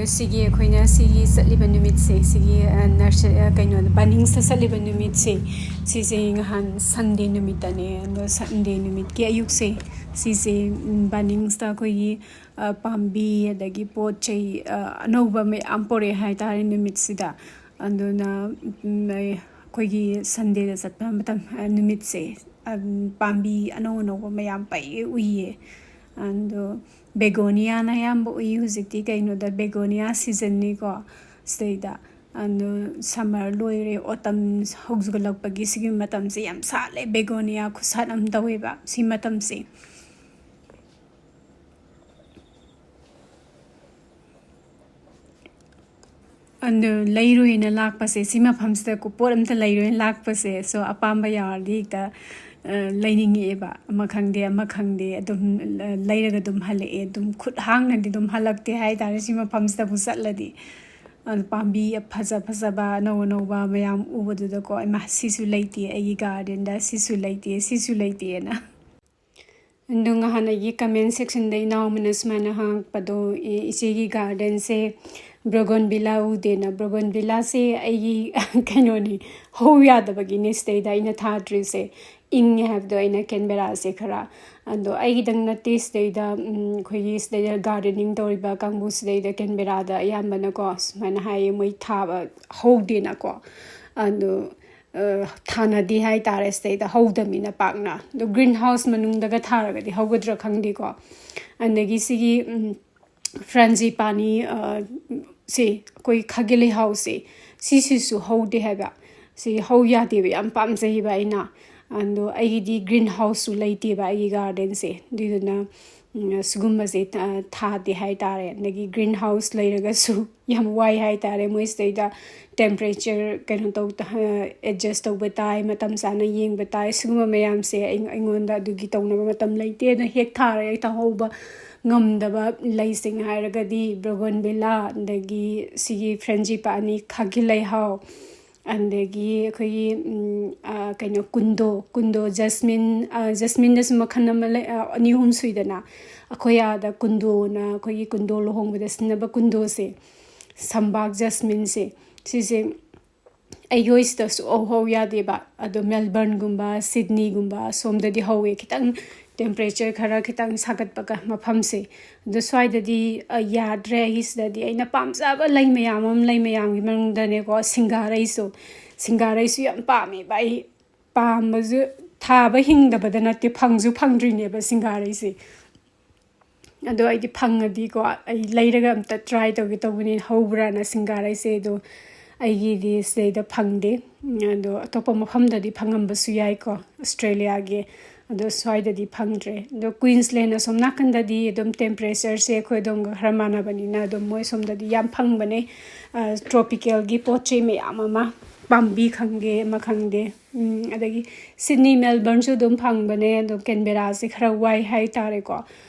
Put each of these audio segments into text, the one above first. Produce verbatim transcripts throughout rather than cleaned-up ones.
ꯁꯤꯒꯤ ꯑꯩꯈꯣꯏꯅ ꯁꯤꯒꯤ ꯆꯠꯂꯤꯕ ꯅꯨꯃꯤꯠꯁꯦ, ꯁꯤꯒꯤ, ꯑ, nursery, ꯑ, ꯀꯩꯅꯣꯗ, Bunnings ꯇ ꯆꯠꯂꯤꯕ ꯅꯨꯃꯤꯠꯁꯦ, ꯁꯤꯁꯦ ꯉꯍꯥꯟ Sunday ꯅꯨꯃꯤꯠꯇꯅꯦ꯫ ꯑꯗꯣ Sunday ꯅꯨꯃꯤꯠꯀꯤ ꯑꯌꯨꯛꯁꯦ, ꯁꯤꯁꯦ, ꯎꯝ, Bunnings ꯇ ꯑꯩꯈꯣꯏꯒꯤ, ꯑ, ꯄꯥꯝꯕꯤ, ꯑꯗꯒꯤ ꯄꯣꯠ ꯆꯩ, ꯑ, ꯑꯅꯧꯕ ꯃꯌꯥꯝ ꯄꯣꯔꯛꯑꯦ ꯍꯥꯏꯇꯥꯔꯦ ꯅꯨꯃꯤꯠꯁꯤꯗ꯫ ꯑꯗꯨꯅ, ꯎꯝ, ꯑꯩ, ꯑꯩꯈꯣꯏꯒꯤ Sunday ꯗ ꯆꯠꯄ ꯃꯇꯝ, ꯑ, ꯅꯨꯃꯤꯠꯁꯦ, ꯑꯝ, ꯄꯥꯝꯕꯤ ꯑꯅꯧ ꯑꯅꯧꯕ ꯃꯌꯥꯝ ꯄꯩ ꯎꯏꯌꯦ꯫ ꯑꯗꯣ Begonia ꯅ ꯑꯌꯥꯝꯕ ꯎꯏ ꯍꯧꯖꯤꯛꯇꯤ, ꯀꯩꯅꯣꯗ, Begonia season ꯅꯤꯀꯣ ꯁꯤꯗꯩꯗ꯫ ꯑꯗꯣ summer ꯂꯣꯏꯔꯦ, autumn ꯍꯧꯖꯤꯜꯂꯛꯄꯒꯤ ꯁꯤꯒꯤ ꯃꯇꯝꯁꯦ ꯌꯥꯝ ꯁꯥꯠꯂꯦ, Begonia ꯈꯨꯁꯥꯠ ꯑꯃ ꯇꯧꯋꯦꯕ ꯁꯤ ꯃꯇꯝꯁꯦ꯫ ꯑꯗꯨ ꯂꯩꯔꯣꯏꯅ ꯂꯥꯛꯄꯁꯦ, ꯁꯤ ꯃꯐꯝꯁꯤꯗ ꯀꯣ-, ꯄꯣꯠ ꯑꯝꯇ ꯂꯩꯔꯣꯏꯅ ꯂꯥꯛꯄꯁꯦ, so ꯑꯄꯥꯝꯕ ꯌꯥꯎꯔꯗꯤ ꯍꯦꯛꯇ, ꯑ, ꯂꯩꯅꯤꯡꯉꯛꯑꯦꯕ꯫ ꯑꯃ ꯈꯪꯗꯦ, ꯑꯃ ꯈꯪꯗꯦ, ꯑꯗꯨꯝ, ꯑ, ꯂꯩꯔꯒ ꯑꯗꯨꯝ ꯍꯜꯂꯛꯑꯦ꯫ ꯑꯗꯨꯝ ꯈꯨꯠ ꯍꯥꯡꯅꯗꯤ ꯑꯗꯨꯝ ꯍꯜꯂꯛꯇꯦ ꯍꯥꯏꯇꯥꯔꯦ, ꯁꯤ ꯃꯐꯝꯁꯤꯗꯕꯨ ꯆꯠꯂꯗꯤ꯫ ꯑꯗꯨ ꯄꯥꯝꯕꯤ ꯐꯖ ꯐꯖꯕ, ꯑꯅꯧ ꯑꯅꯧꯕ ꯃꯌꯥꯝ ꯎꯕꯗꯨꯗꯀꯣ, "ꯏꯃꯥ, ꯁꯤꯁꯨ ꯂꯩꯇꯦ ꯑꯩꯒꯤ garden ꯗ, ꯁꯤꯁꯨ ꯂꯩꯇꯦ, ꯁꯤꯁꯨ ꯂꯩꯇꯦꯅ"꯫ ꯑꯗꯣ ꯉꯍꯥꯟ ꯑꯩꯒꯤ comment section ꯗ ꯏꯅꯥꯎ ꯑꯃꯅ ꯁꯨꯃꯥꯏꯅ ꯍꯪꯉꯛꯄꯗꯣ, "ꯏ-, ꯏꯆꯦꯒꯤ garden ꯁꯦ bougainvillea ꯎꯗꯦꯅ"꯫ Bougainvillea ꯁꯦ ꯑꯩꯒꯤ ꯀꯩꯅꯣꯅꯤ, ꯍꯧ ꯌꯥꯗꯕꯒꯤꯅꯦ ꯁꯤꯗꯩꯗ ꯑꯩꯅ ꯊꯥꯗ꯭ꯔꯤꯁꯦ꯫ ꯏꯪꯉꯦ ꯍꯥꯏꯕꯗꯣ ꯑꯩꯅ Canberra ꯁꯦ ꯈꯔ꯫ ꯑꯗꯣ ꯑꯩꯒꯤꯗꯪ ꯅꯠꯇꯦ, ꯁꯤꯗꯩꯗ, ꯎꯝ, ꯑꯩꯈꯣꯏꯒꯤ ꯁꯤꯗꯩꯗ gardening ꯇꯧꯔꯤꯕ ꯀꯥꯡꯕꯨ ꯁꯤꯗꯩꯗ Canberra ꯗ ꯑꯌꯥꯝꯕꯅꯀꯣ ꯁꯨꯃꯥꯏꯅ ꯍꯥꯏꯌꯦ, ꯃꯣꯏ ꯊꯥꯕ ꯍꯧꯗꯦꯅꯀꯣ꯫ ꯑꯗꯣ ꯑ, ꯊꯥꯅꯗꯦ ꯍꯥꯏꯇꯥꯔꯦ ꯁꯤꯗꯩꯗ, ꯍꯧꯗꯕꯅꯤꯅ ꯄꯥꯛꯅ꯫ ꯑꯗꯣ green house ꯃꯅꯨꯡꯗꯒ ꯊꯥꯔꯒꯗꯤ ꯍꯧꯒꯗ꯭ꯔꯥ ꯈꯪꯗꯦꯀꯣ꯫ ꯑꯗꯒꯤ ꯁꯤꯒꯤ, ꯎꯝ, frangipani, ꯑ, ꯁꯤ ꯑꯩꯈꯣꯏ ꯈꯥꯒꯤ ꯂꯩꯍꯥꯎꯁꯦ, ꯁꯤꯁꯤꯁꯨ ꯍꯧꯗꯦ ꯍꯥꯏꯕ꯫ ꯁꯤ ꯍꯧ ꯌꯥꯗꯦꯕ, ꯌꯥꯝ ꯄꯥꯝꯖꯩꯕ ꯑꯩꯅ꯫ ꯑꯗꯣ ꯑꯩꯒꯤꯗꯤ green house ꯁꯨ ꯂꯩꯇꯦꯕ ꯑꯩꯒꯤ garden ꯁꯦ꯫ ꯑꯗꯨꯏꯗꯨꯅ ꯎꯝ, ꯁꯤꯒꯨꯝꯕꯁꯦ ꯊꯥ-, ꯊꯥꯗꯦ ꯍꯥꯏꯇꯥꯔꯦ꯫ ꯑꯗꯒꯤ green house ꯂꯩꯔꯒꯁꯨ ꯌꯥꯝ ꯋꯥꯏ ꯍꯥꯏꯇꯥꯔꯦ꯫ ꯃꯣꯏ ꯁꯤꯗꯩꯗ temperature ꯀꯩꯅꯣ ꯇꯧ-, adjust ꯇꯧꯕ ꯇꯥꯏ, ꯃꯇꯝ ꯆꯥꯅ ꯌꯦꯡꯕ ꯇꯥꯏ꯫ ꯁꯤꯒꯨꯝꯕ ꯃꯌꯥꯝꯁꯦ ꯑꯩ-, ꯑꯩꯉꯣꯟꯗ ꯑꯗꯨꯒꯤ ꯇꯧꯅꯕ ꯃꯇꯝ ꯂꯩꯇꯦ꯫ ꯑꯗꯨꯅ ꯍꯦꯛ ꯊꯥꯔꯒ ꯍꯦꯛ ꯊꯥꯍꯧꯕ ꯉꯝꯗꯕ ꯂꯩꯁꯤꯡ ꯍꯥꯏꯔꯒꯗꯤ bougainvillea, ꯑꯗꯒꯤ ꯁꯤꯒꯤ frangipani, ꯈꯥꯒꯤ ꯂꯩꯍꯥꯎ, ꯑꯗꯒꯤ ꯑꯩꯈꯣꯏꯒꯤ, ꯎꯝ, ꯑ, ꯀꯩꯅꯣ, ꯀꯨꯟꯗꯣ, ꯀꯨꯟꯗꯣ, ꯖꯁꯃꯤꯟ, ꯑ, ꯖꯁꯃꯤꯟꯗꯁꯨ ꯃꯈꯜ ꯑꯃ ꯂꯩ, ꯑ, ꯑꯅꯤ ꯑꯍꯨꯝ ꯁꯨꯏꯗꯅ꯫ ꯑꯩꯈꯣꯏ ꯑꯥꯗ ꯀꯨꯟꯗꯣꯅ, ꯑꯩꯈꯣꯏꯒꯤ ꯀꯨꯟꯗꯣ ꯂꯨꯍꯣꯡꯕꯗ ꯁꯤꯖꯤꯟꯅꯕ ꯀꯨꯟꯗꯣꯁꯦ, ꯁꯝꯕꯥꯛ ꯖꯁꯃꯤꯟꯁꯦ, ꯁꯤꯁꯦ ꯑꯩꯈꯣꯏ ꯁꯤꯗꯁꯨ ꯍꯧ ꯍꯧ ꯌꯥꯗꯦꯕ꯫ ꯑꯗꯣ ꯃꯦꯜꯕꯔꯟꯒꯨꯝꯕ, ꯁꯤꯗꯅꯤꯒꯨꯝꯕ ꯑꯁꯣꯝꯗꯗꯤ ꯍꯧꯋꯦ, ꯈꯤꯇꯪ temperature ꯈꯔ ꯈꯤꯇꯪ ꯁꯥꯒꯠꯄꯒ ꯃꯐꯝꯁꯦ꯫ ꯑꯗꯣ ꯁ꯭ꯋꯥꯏꯗꯗꯤ, ꯑ, ꯌꯥꯗ꯭ꯔꯦ꯫ ꯑꯩꯒꯤ ꯁꯤꯗꯗꯤ ꯑꯩꯅ ꯄꯥꯝꯖꯕ ꯂꯩ ꯃꯌꯥꯝ ꯑꯃ, ꯂꯩ ꯃꯌꯥꯝꯒꯤ ꯃꯅꯨꯡꯗꯅꯦꯀꯣ, ꯁꯤꯡꯒꯥꯔꯩꯁꯨ, ꯁꯤꯡꯒꯥꯔꯩꯁꯨ ꯌꯥꯝ ꯄꯥꯝꯃꯦꯕ꯫ ꯑꯩ ꯄꯥꯝꯕꯁꯨ, ꯊꯥꯕ ꯍꯤꯡꯗꯕꯗ ꯅꯠꯇꯦ, ꯐꯪꯁꯨ ꯐꯪꯗ꯭ꯔꯤꯅꯦꯕ ꯁꯤꯡꯒꯥꯔꯩꯁꯦ꯫ ꯑꯗꯣ ꯑꯩꯗꯤ ꯐꯪꯉꯗꯤꯀꯣ, ꯑꯩ ꯂꯩꯔꯒ ꯑꯝꯇ try ꯇꯧꯒꯦ ꯇꯧꯕꯅꯤ, ꯍꯧꯕ꯭ꯔꯥꯅ ꯁꯤꯡꯒꯥꯔꯩꯁꯦ꯫ ꯑꯗꯣ ꯑꯩꯒꯤꯗꯤ ꯁꯤꯗꯩꯗ ꯐꯪꯗꯦ꯫ ꯑꯗꯣ ꯑꯇꯣꯞꯄ ꯃꯐꯝꯗꯗꯤ ꯐꯪꯉꯝꯕꯁꯨ ꯌꯥꯏꯀꯣ, ꯑꯣꯁꯇ꯭ꯔꯦꯂꯤꯌꯥꯒꯤ꯫ ꯑꯗꯣ ꯁ꯭ꯋꯥꯏꯗꯗꯤ ꯐꯪꯗ꯭ꯔꯦ꯫ ꯑꯗꯣ ꯀ꯭ꯋꯤꯟꯁꯂꯦꯟ ꯑꯁꯣꯝ ꯅꯥꯀꯟꯗꯗꯤ ꯑꯗꯨꯝ temperatureꯁꯦ ꯑꯩꯈꯣꯏ ꯑꯗꯣꯝꯒ ꯈꯔ ꯃꯥꯟꯅꯕꯅꯤꯅ ꯑꯗꯨꯝ ꯃꯣꯏ ꯁꯣꯝꯗꯗꯤ ꯌꯥꯝ ꯐꯪꯕꯅꯦ꯫ ꯑ, tropicalꯒꯤ ꯄꯣꯠ ꯆꯩ ꯃꯌꯥꯝ ꯑꯃ, ꯄꯥꯝꯕꯤ ꯈꯪꯗꯦ, ꯑꯃ ꯈꯪꯗꯦ꯫ ꯎꯝ, ꯑꯗꯒꯤ ꯁꯤꯗꯅꯤ, ꯃꯦꯜꯕꯔꯟꯁꯨ ꯑꯗꯨꯝ ꯐꯪꯕꯅꯦ꯫ ꯑꯗꯣ ꯀꯦꯟꯕꯦꯔꯥꯁꯦ ꯈꯔ ꯋꯥꯏ ꯍꯥꯏꯇꯥꯔꯦꯀꯣ꯫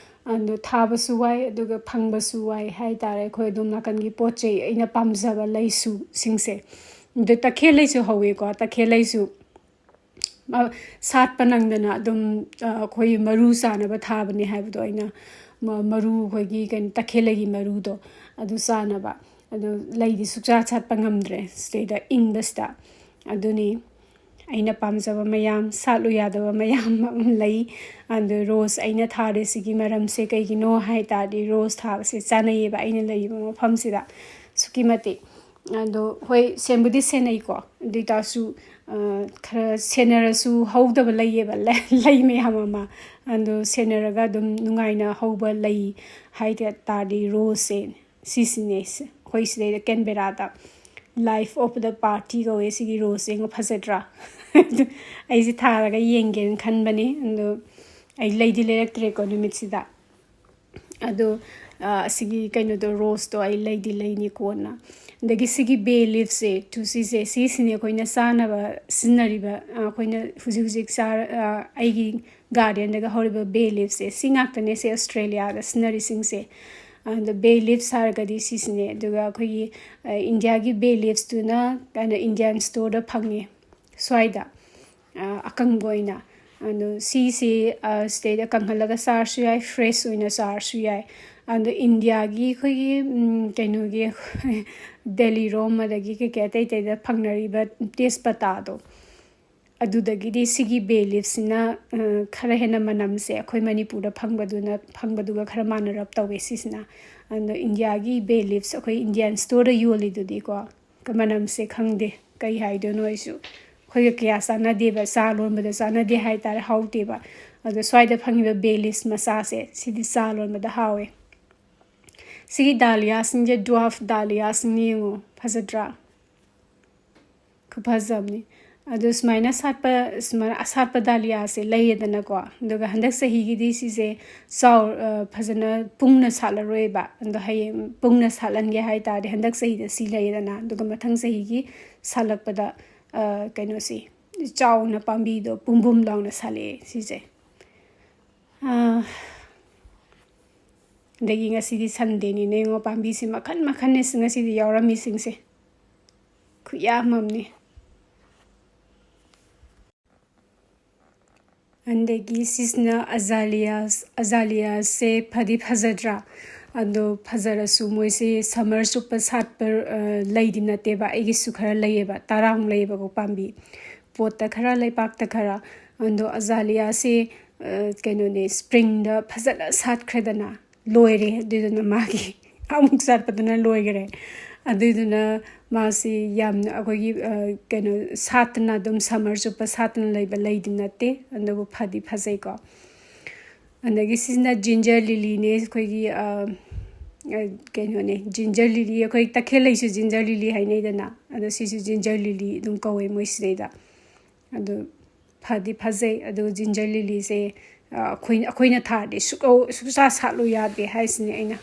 ꯑꯗꯣ ꯊꯥꯕꯁꯨ ꯋꯥꯏ, ꯑꯗꯨꯒ ꯐꯪꯕꯁꯨ ꯋꯥꯏ ꯍꯥꯏꯇꯥꯔꯦ꯫ ꯑꯩꯈꯣꯏ ꯑꯗꯣꯝ ꯅꯥꯀꯟꯒꯤ ꯄꯣꯠ ꯆꯩ, ꯑꯩꯅ ꯄꯥꯝꯖꯕ ꯂꯩꯁꯨꯁꯤꯡꯁꯦ꯫ ꯑꯗꯣ ꯇꯈꯦꯜ ꯂꯩꯁꯨ ꯍꯧꯋꯦꯀꯣ꯫ ꯇꯈꯦꯜ ꯂꯩꯁꯨ, ꯑ, ꯁꯥꯠꯄ ꯅꯪꯗꯅ ꯑꯗꯨꯝ, ꯑ, ꯑꯩꯈꯣꯏ ꯃꯔꯨ ꯆꯥꯅꯕ ꯊꯥꯕꯅꯦ ꯍꯥꯏꯕꯗꯣ ꯑꯩꯅ, ꯃ-, ꯃꯔꯨ, ꯑꯩꯈꯣꯏꯒꯤ ꯀꯩꯅꯣ, ꯇꯈꯦꯜ ꯂꯩꯒꯤ ꯃꯔꯨꯗꯣ, ꯑꯗꯨ ꯆꯥꯅꯕ꯫ ꯑꯗꯣ ꯂꯩꯗꯤ ꯁꯨꯡꯁꯥꯠ ꯁꯥꯠꯄ ꯉꯝꯗ꯭ꯔꯦ ꯁꯤꯗꯩꯗ ꯏꯪꯕꯁꯤꯗ꯫ ꯑꯗꯨꯅꯤ ꯑꯩꯅ ꯄꯥꯝꯖꯕ ꯃꯌꯥꯝ, ꯁꯥꯠꯂꯨ ꯌꯥꯗꯕ ꯃꯌꯥꯝ ꯑꯃ ꯂꯩ꯫ ꯑꯗꯣ ꯔꯣꯁ ꯑꯩꯅ ꯊꯥꯔꯤꯁꯤꯒꯤ ꯃꯔꯝꯁꯦ ꯀꯩꯒꯤꯅꯣ ꯍꯥꯏ ꯇꯥꯔꯗꯤ, ꯔꯣꯁ ꯊꯥꯕꯁꯦ ꯆꯥꯅꯩꯌꯦꯕ ꯑꯩꯅ ꯂꯩꯔꯤꯕ ꯃꯐꯝꯁꯤꯗ ꯑꯁꯨꯛꯀꯤ ꯃꯇꯤꯛ꯫ ꯑꯗꯣ ꯍꯣꯏ, ꯁꯦꯟꯕꯨꯗꯤ ꯁꯦꯟꯅꯩꯀꯣ, ꯑꯗꯨ ꯑꯣꯏ ꯇꯥꯔꯁꯨ, ꯑ, ꯈꯔ ꯁꯦꯟꯅꯔꯁꯨ ꯍꯧꯗꯕ ꯂꯩꯌꯦꯕ, ꯂꯩ, ꯂꯩ ꯃꯌꯥꯝ ꯑꯃ꯫ ꯑꯗꯣ ꯁꯦꯟꯅꯔꯒ ꯑꯗꯨꯝ ꯅꯨꯡꯉꯥꯏꯅ ꯍꯧꯕ ꯂꯩ ꯍꯥꯏ ꯇꯥꯔꯗꯤ ꯔꯣꯁꯁꯦ, ꯁꯤꯁꯤꯅꯦ꯫ ꯑꯩꯈꯣꯏ ꯁꯤꯗꯩꯗ ꯀꯦꯟꯕꯦꯔꯥꯗ Life of the Party ꯀꯧꯋꯦ ꯁꯤꯒꯤ ꯔꯣꯁꯁꯦ꯫ ꯌꯦꯡꯉꯣ, ꯐꯖꯗ꯭ꯔꯥ? ꯑꯗꯨ ꯑꯩꯁꯦ ꯊꯥꯔꯒ ꯌꯦꯡꯒꯦꯅ ꯈꯟꯕꯅꯦ, ꯑꯗꯣ ꯑꯩ ꯂꯩꯗꯤ ꯂꯩꯔꯛꯇ꯭ꯔꯦꯀꯣ ꯅꯨꯃꯤꯠꯁꯤꯗ꯫ ꯑꯗꯣ, ꯑ, ꯑꯁꯤꯒꯤ ꯀꯩꯅꯣꯗꯣ, ꯔꯣꯁꯇꯣ ꯑꯩ ꯂꯩꯗꯤ ꯂꯩꯅꯤ ꯀꯣꯟꯅ꯫ ꯑꯗꯒꯤ ꯁꯤꯒꯤ bay leafꯁꯦ, ꯇꯨ ꯁꯤꯁꯦ, ꯁꯤꯁꯤꯅꯦ ꯑꯩꯈꯣꯏꯅ ꯆꯥꯅꯕ ꯁꯤꯖꯤꯟꯅꯔꯤꯕ, ꯑ, ꯑꯩꯈꯣꯏꯅ ꯍꯧꯖꯤꯛ ꯍꯧꯖꯤꯛ ꯆꯥꯔ-, ꯑ, ꯑꯩꯒꯤ gardenꯗꯒ ꯍꯧꯔꯤꯕ bay leafꯁꯦ, ꯁꯤ ꯉꯥꯛꯇꯅꯦ ꯁꯤ ꯑꯣꯁꯇ꯭ꯔꯦꯂꯤꯌꯥꯗ ꯁꯤꯖꯤꯟꯅꯔꯤꯁꯤꯡꯁꯦ꯫ ꯑꯗ ꯕꯦ ꯂꯤꯐꯁ ꯍꯥꯏꯔꯒꯗꯤ ꯁꯤꯁꯤꯅꯦ꯫ ꯑꯗꯨꯒ ꯑꯩꯈꯣꯏꯒꯤ, ꯑ, ꯏꯟꯗꯤꯌꯥꯒꯤ ꯕꯦ ꯂꯤꯐꯁꯇꯨꯅ ꯀꯩꯅꯣ ꯏꯟꯗꯤꯌꯥꯟ ꯁ꯭ꯇꯣꯔꯗ ꯐꯪꯉꯦ ꯁ꯭ꯋꯥꯏꯗ, ꯑ, ꯑꯀꯪꯕ ꯑꯣꯏꯅ꯫ ꯑꯗꯣ ꯁꯤꯁꯤ, ꯑ, ꯁꯤꯗꯩꯗ ꯀꯪꯍꯜꯂꯒ ꯆꯥꯔꯁꯨ ꯌꯥꯏ, ꯐ꯭ꯔꯦꯁ ꯑꯣꯏꯅ ꯆꯥꯔꯁꯨ ꯌꯥꯏ꯫ ꯑꯗꯣ ꯏꯟꯗꯤꯌꯥꯒꯤ ꯑꯩꯈꯣꯏꯒꯤ, ꯎꯝ, ꯀꯩꯅꯣꯒꯤ ꯗꯦꯂꯤ ꯔꯣꯝ ꯑꯗꯒꯤ ꯀꯩꯀꯩ ꯑꯇꯩ ꯑꯇꯩꯗ ꯐꯪꯅꯔꯤꯕ ꯇꯦꯖ ꯄꯇꯥꯗꯣ, ꯑꯗꯨꯗꯒꯤꯗꯤ ꯁꯤꯒꯤ ꯕꯦ ꯂꯤꯐꯁꯤꯅ, ꯑ, ꯈꯔ ꯍꯦꯟꯅ ꯃꯅꯝꯁꯦ ꯑꯩꯈꯣꯏ ꯃꯅꯤꯄꯨꯔꯗ ꯐꯪꯕꯗꯨꯅ, ꯐꯪꯕꯗꯨꯒ ꯈꯔ ꯃꯥꯟꯅꯔꯞ ꯇꯧꯋꯦ ꯁꯤꯁꯤꯅ꯫ ꯑꯗꯣ ꯏꯟꯗꯤꯌꯥꯒꯤ ꯕꯦ ꯂꯤꯐꯁ ꯑꯩꯈꯣꯏ ꯏꯟꯗꯤꯌꯥꯟ ꯁ꯭ꯇꯣꯔꯗ ꯌꯣꯜꯂꯤꯗꯨꯗꯤꯀꯣ, ꯃꯅꯝꯁꯦ ꯈꯪꯗꯦ ꯀꯩ ꯍꯥꯏꯗꯣꯏꯅꯣ ꯑꯩꯁꯨ꯫ ꯑꯩꯈꯣꯏꯒ ꯀꯌꯥ ꯆꯥꯟꯅꯗꯦꯕ, ꯆꯥ ꯂꯣꯟꯕꯗ ꯆꯥꯟꯅꯗꯦ ꯍꯥꯏꯇꯥꯔꯦ, ꯍꯥꯎꯇꯦꯕ꯫ ꯑꯗꯣ ꯁ꯭ꯋꯥꯏꯗ ꯐꯪꯉꯤꯕ ꯕꯦ ꯂꯤꯐꯁ ꯃꯆꯥꯁꯦ ꯁꯤꯗꯤ ꯆꯥ ꯂꯣꯟꯕꯗ ꯍꯥꯎꯋꯦ꯫ ꯁꯤꯒꯤ ꯗꯥꯂꯤꯌꯥꯁꯤꯡꯁꯦ ꯗ꯭ꯋꯥꯔꯐ ꯗꯥꯂꯤꯌꯥꯁꯤꯡꯅꯤ, ꯌꯦꯡꯉꯣ, ꯐꯖꯗ꯭ꯔꯥ? ꯈꯨꯐꯖꯕꯅꯤ꯫ ꯑꯗꯨ ꯁꯨꯃꯥꯏꯅ ꯁꯥꯠꯄ, ꯁꯨꯃꯥꯏꯅ ꯑꯁꯥꯠꯄ ꯗꯥꯂꯤꯌꯥꯁꯦ ꯂꯩꯌꯦꯗꯅꯀꯣ꯫ ꯑꯗꯨꯒ ꯍꯟꯗꯛ ꯆꯍꯤꯒꯤꯗꯤ ꯁꯤꯁꯦ ꯆꯥꯎ-, ꯑ, ꯐꯖꯅ ꯄꯨꯡꯅ ꯁꯥꯠꯂꯔꯣꯏꯕ꯫ ꯑꯗꯣ ꯍꯌꯦꯡ ꯄꯨꯡꯅ ꯁꯥꯠꯍꯟꯒꯦ ꯍꯥꯏ ꯇꯥꯔꯗꯤ ꯍꯟꯗꯛ ꯆꯍꯤꯗ ꯁꯤ ꯂꯩꯌꯦꯗꯅ꯫ ꯑꯗꯨꯒ ꯃꯊꯪ ꯆꯍꯤꯒꯤ ꯁꯥꯠꯂꯛꯄꯗ, ꯑ, ꯀꯩꯅꯣꯁꯤ ꯆꯥꯎꯅ ꯄꯥꯝꯕꯤꯗꯣ ꯕꯨꯝ ꯕꯨꯝ ꯂꯥꯎꯅ ꯁꯥꯠꯂꯛꯑꯦ ꯁꯤꯁꯦ꯫ ꯑ, ꯑꯗꯒꯤ ꯉꯁꯤꯗꯤ ꯁꯟꯗꯦꯅꯤꯅ ꯌꯦꯡꯉꯣ, ꯄꯥꯝꯕꯤꯁꯦ ꯃꯈꯟ ꯃꯈꯟꯅꯦ ꯉꯁꯤꯗꯤ ꯌꯥꯎꯔꯝꯃꯤꯁꯤꯡꯁꯦ꯫ ꯈꯨꯌꯥꯝ ꯑꯃꯅꯦ꯫ ꯑꯗꯒꯤ ꯁꯤꯁꯤꯅ ꯑꯖꯥꯂꯤꯌꯥꯁ, ꯑꯖꯥꯂꯤꯌꯥꯁꯁꯦ ꯐꯗꯤ ꯐꯖꯗ꯭ꯔꯥ? ꯑꯗꯣ ꯐꯖꯔꯁꯨ ꯃꯣꯏꯁꯦ ꯁꯝꯃꯔ ꯆꯨꯞꯄ ꯁꯥꯠꯄ, ꯑ, ꯂꯩꯗꯤ ꯅꯠꯇꯦꯕ꯫ ꯑꯩꯒꯤꯁꯨ ꯈꯔ ꯂꯩꯌꯦꯕ, ꯇꯔꯥꯃꯨꯛ ꯂꯩꯌꯦꯕꯀꯣ ꯄꯥꯝꯕꯤ꯫ ꯄꯣꯠꯇ ꯈꯔ, ꯂꯩꯄꯥꯛꯇ ꯈꯔ꯫ ꯑꯗꯣ ꯑꯖꯥꯂꯤꯌꯥꯁꯦ, ꯑ, ꯀꯩꯅꯣꯅꯦ, ꯁ꯭ꯄ꯭ꯔꯤꯡꯗ ꯐꯖꯅ ꯁꯥꯠꯈ꯭ꯔꯦꯗꯅ, ꯂꯣꯏꯔꯦ꯫ ꯑꯗꯨꯗꯨꯅ ꯃꯥꯒꯤ ꯑꯃꯨꯛ ꯁꯥꯠꯄꯗꯨꯅ ꯂꯣꯏꯈꯔꯦ꯫ ꯑꯗꯨꯏꯗꯨꯅ ꯃꯥꯁꯤ ꯌꯥꯝꯅ ꯑꯩꯈꯣꯏꯒꯤ, ꯑ, ꯀꯩꯅꯣ, ꯁꯥꯠꯇꯅ ꯑꯗꯨꯝ ꯁꯝꯃꯔ ꯆꯨꯞꯄ ꯁꯥꯠꯇꯅ ꯂꯩꯕ ꯂꯩꯗꯤ ꯅꯠꯇꯦ, ꯑꯗꯨꯕꯨ ꯐꯗꯤ ꯐꯖꯩꯀꯣ꯫ ꯑꯗꯒꯤ ꯁꯤꯁꯤꯅ ꯖꯤꯟꯖꯔ ꯂꯤꯂꯤꯅꯦ, ꯑꯩꯈꯣꯏꯒꯤ, ꯑ, ꯑ, ꯀꯩꯅꯣꯅꯦ, ꯖꯤꯟꯖꯔ ꯂꯤꯂꯤ, ꯑꯩꯈꯣꯏ ꯇꯈꯦꯜ ꯂꯩꯁꯨ ꯖꯤꯟꯖꯔ ꯂꯤꯂꯤ ꯍꯥꯏꯅꯩꯗꯅ, ꯑꯗꯣ ꯁꯤꯁꯨ ꯖꯤꯟꯖꯔ ꯂꯤꯂꯤ ꯑꯗꯨꯝ ꯀꯧꯋꯦ ꯃꯣꯏ ꯁꯤꯗꯩꯗ꯫ ꯑꯗꯨ ꯐꯗꯤ ꯐꯖꯩ꯫ ꯑꯗꯨ ꯖꯤꯟꯖꯔ ꯂꯤꯂꯤꯁꯦ, ꯑ, ꯑꯩꯈꯣꯏ, ꯑꯩꯈꯣꯏꯅ ꯊꯥꯔꯗꯤ ꯁꯨꯛꯂꯧ-, ꯁꯨꯛꯁꯥ ꯁꯥꯠꯂꯨ ꯌꯥꯗꯦ ꯍꯥꯏꯁꯤꯅꯦ ꯑꯩꯅ꯫